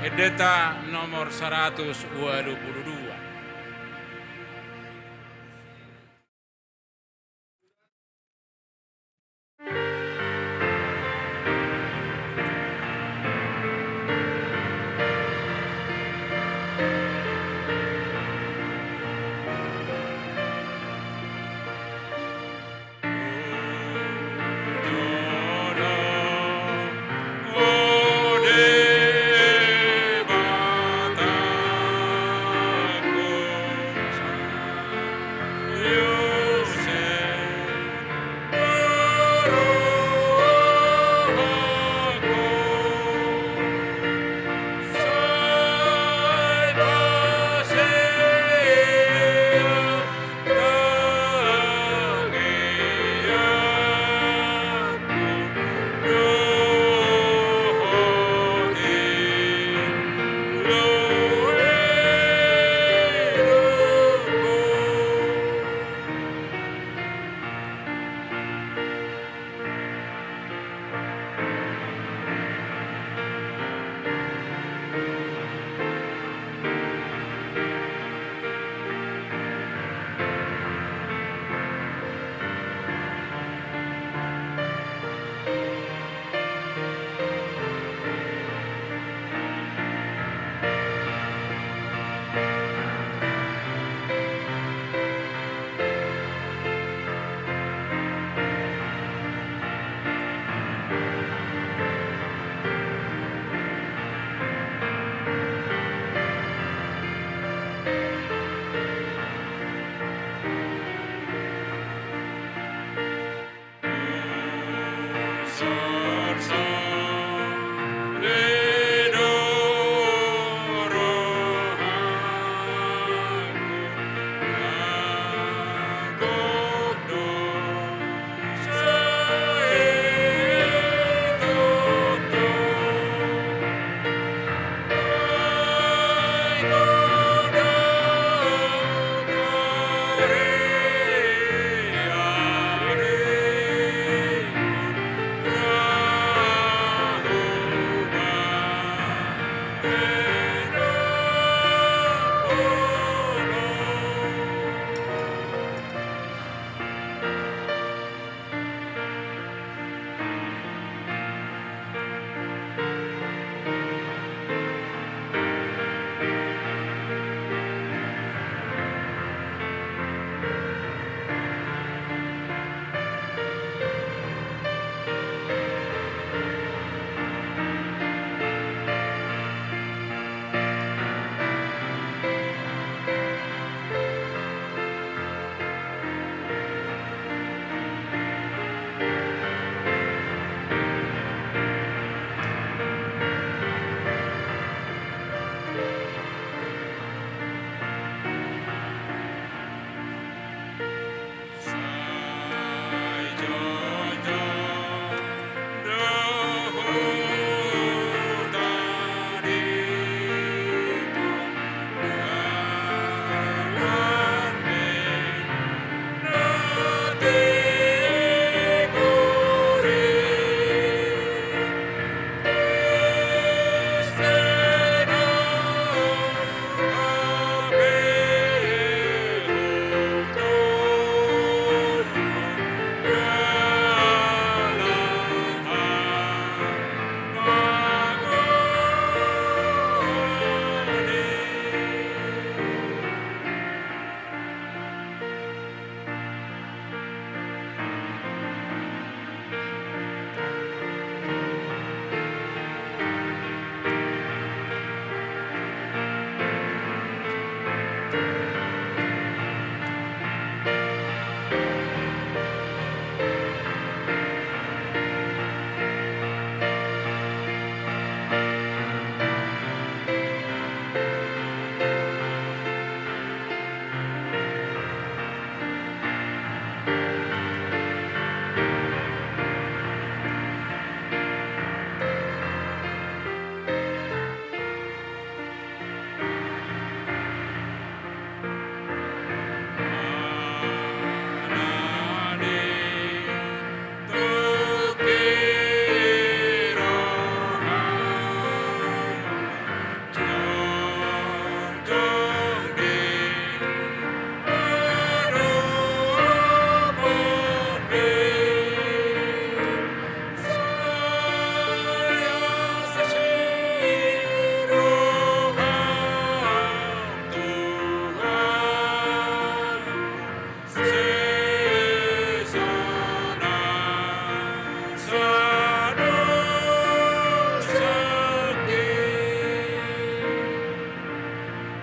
Endenta nomor saratus ualu pulu dua.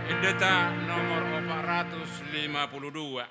Endeta nomor opat ratus lima puluh dua.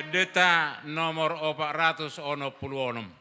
Deta nomor opat ratus onom pulu onom.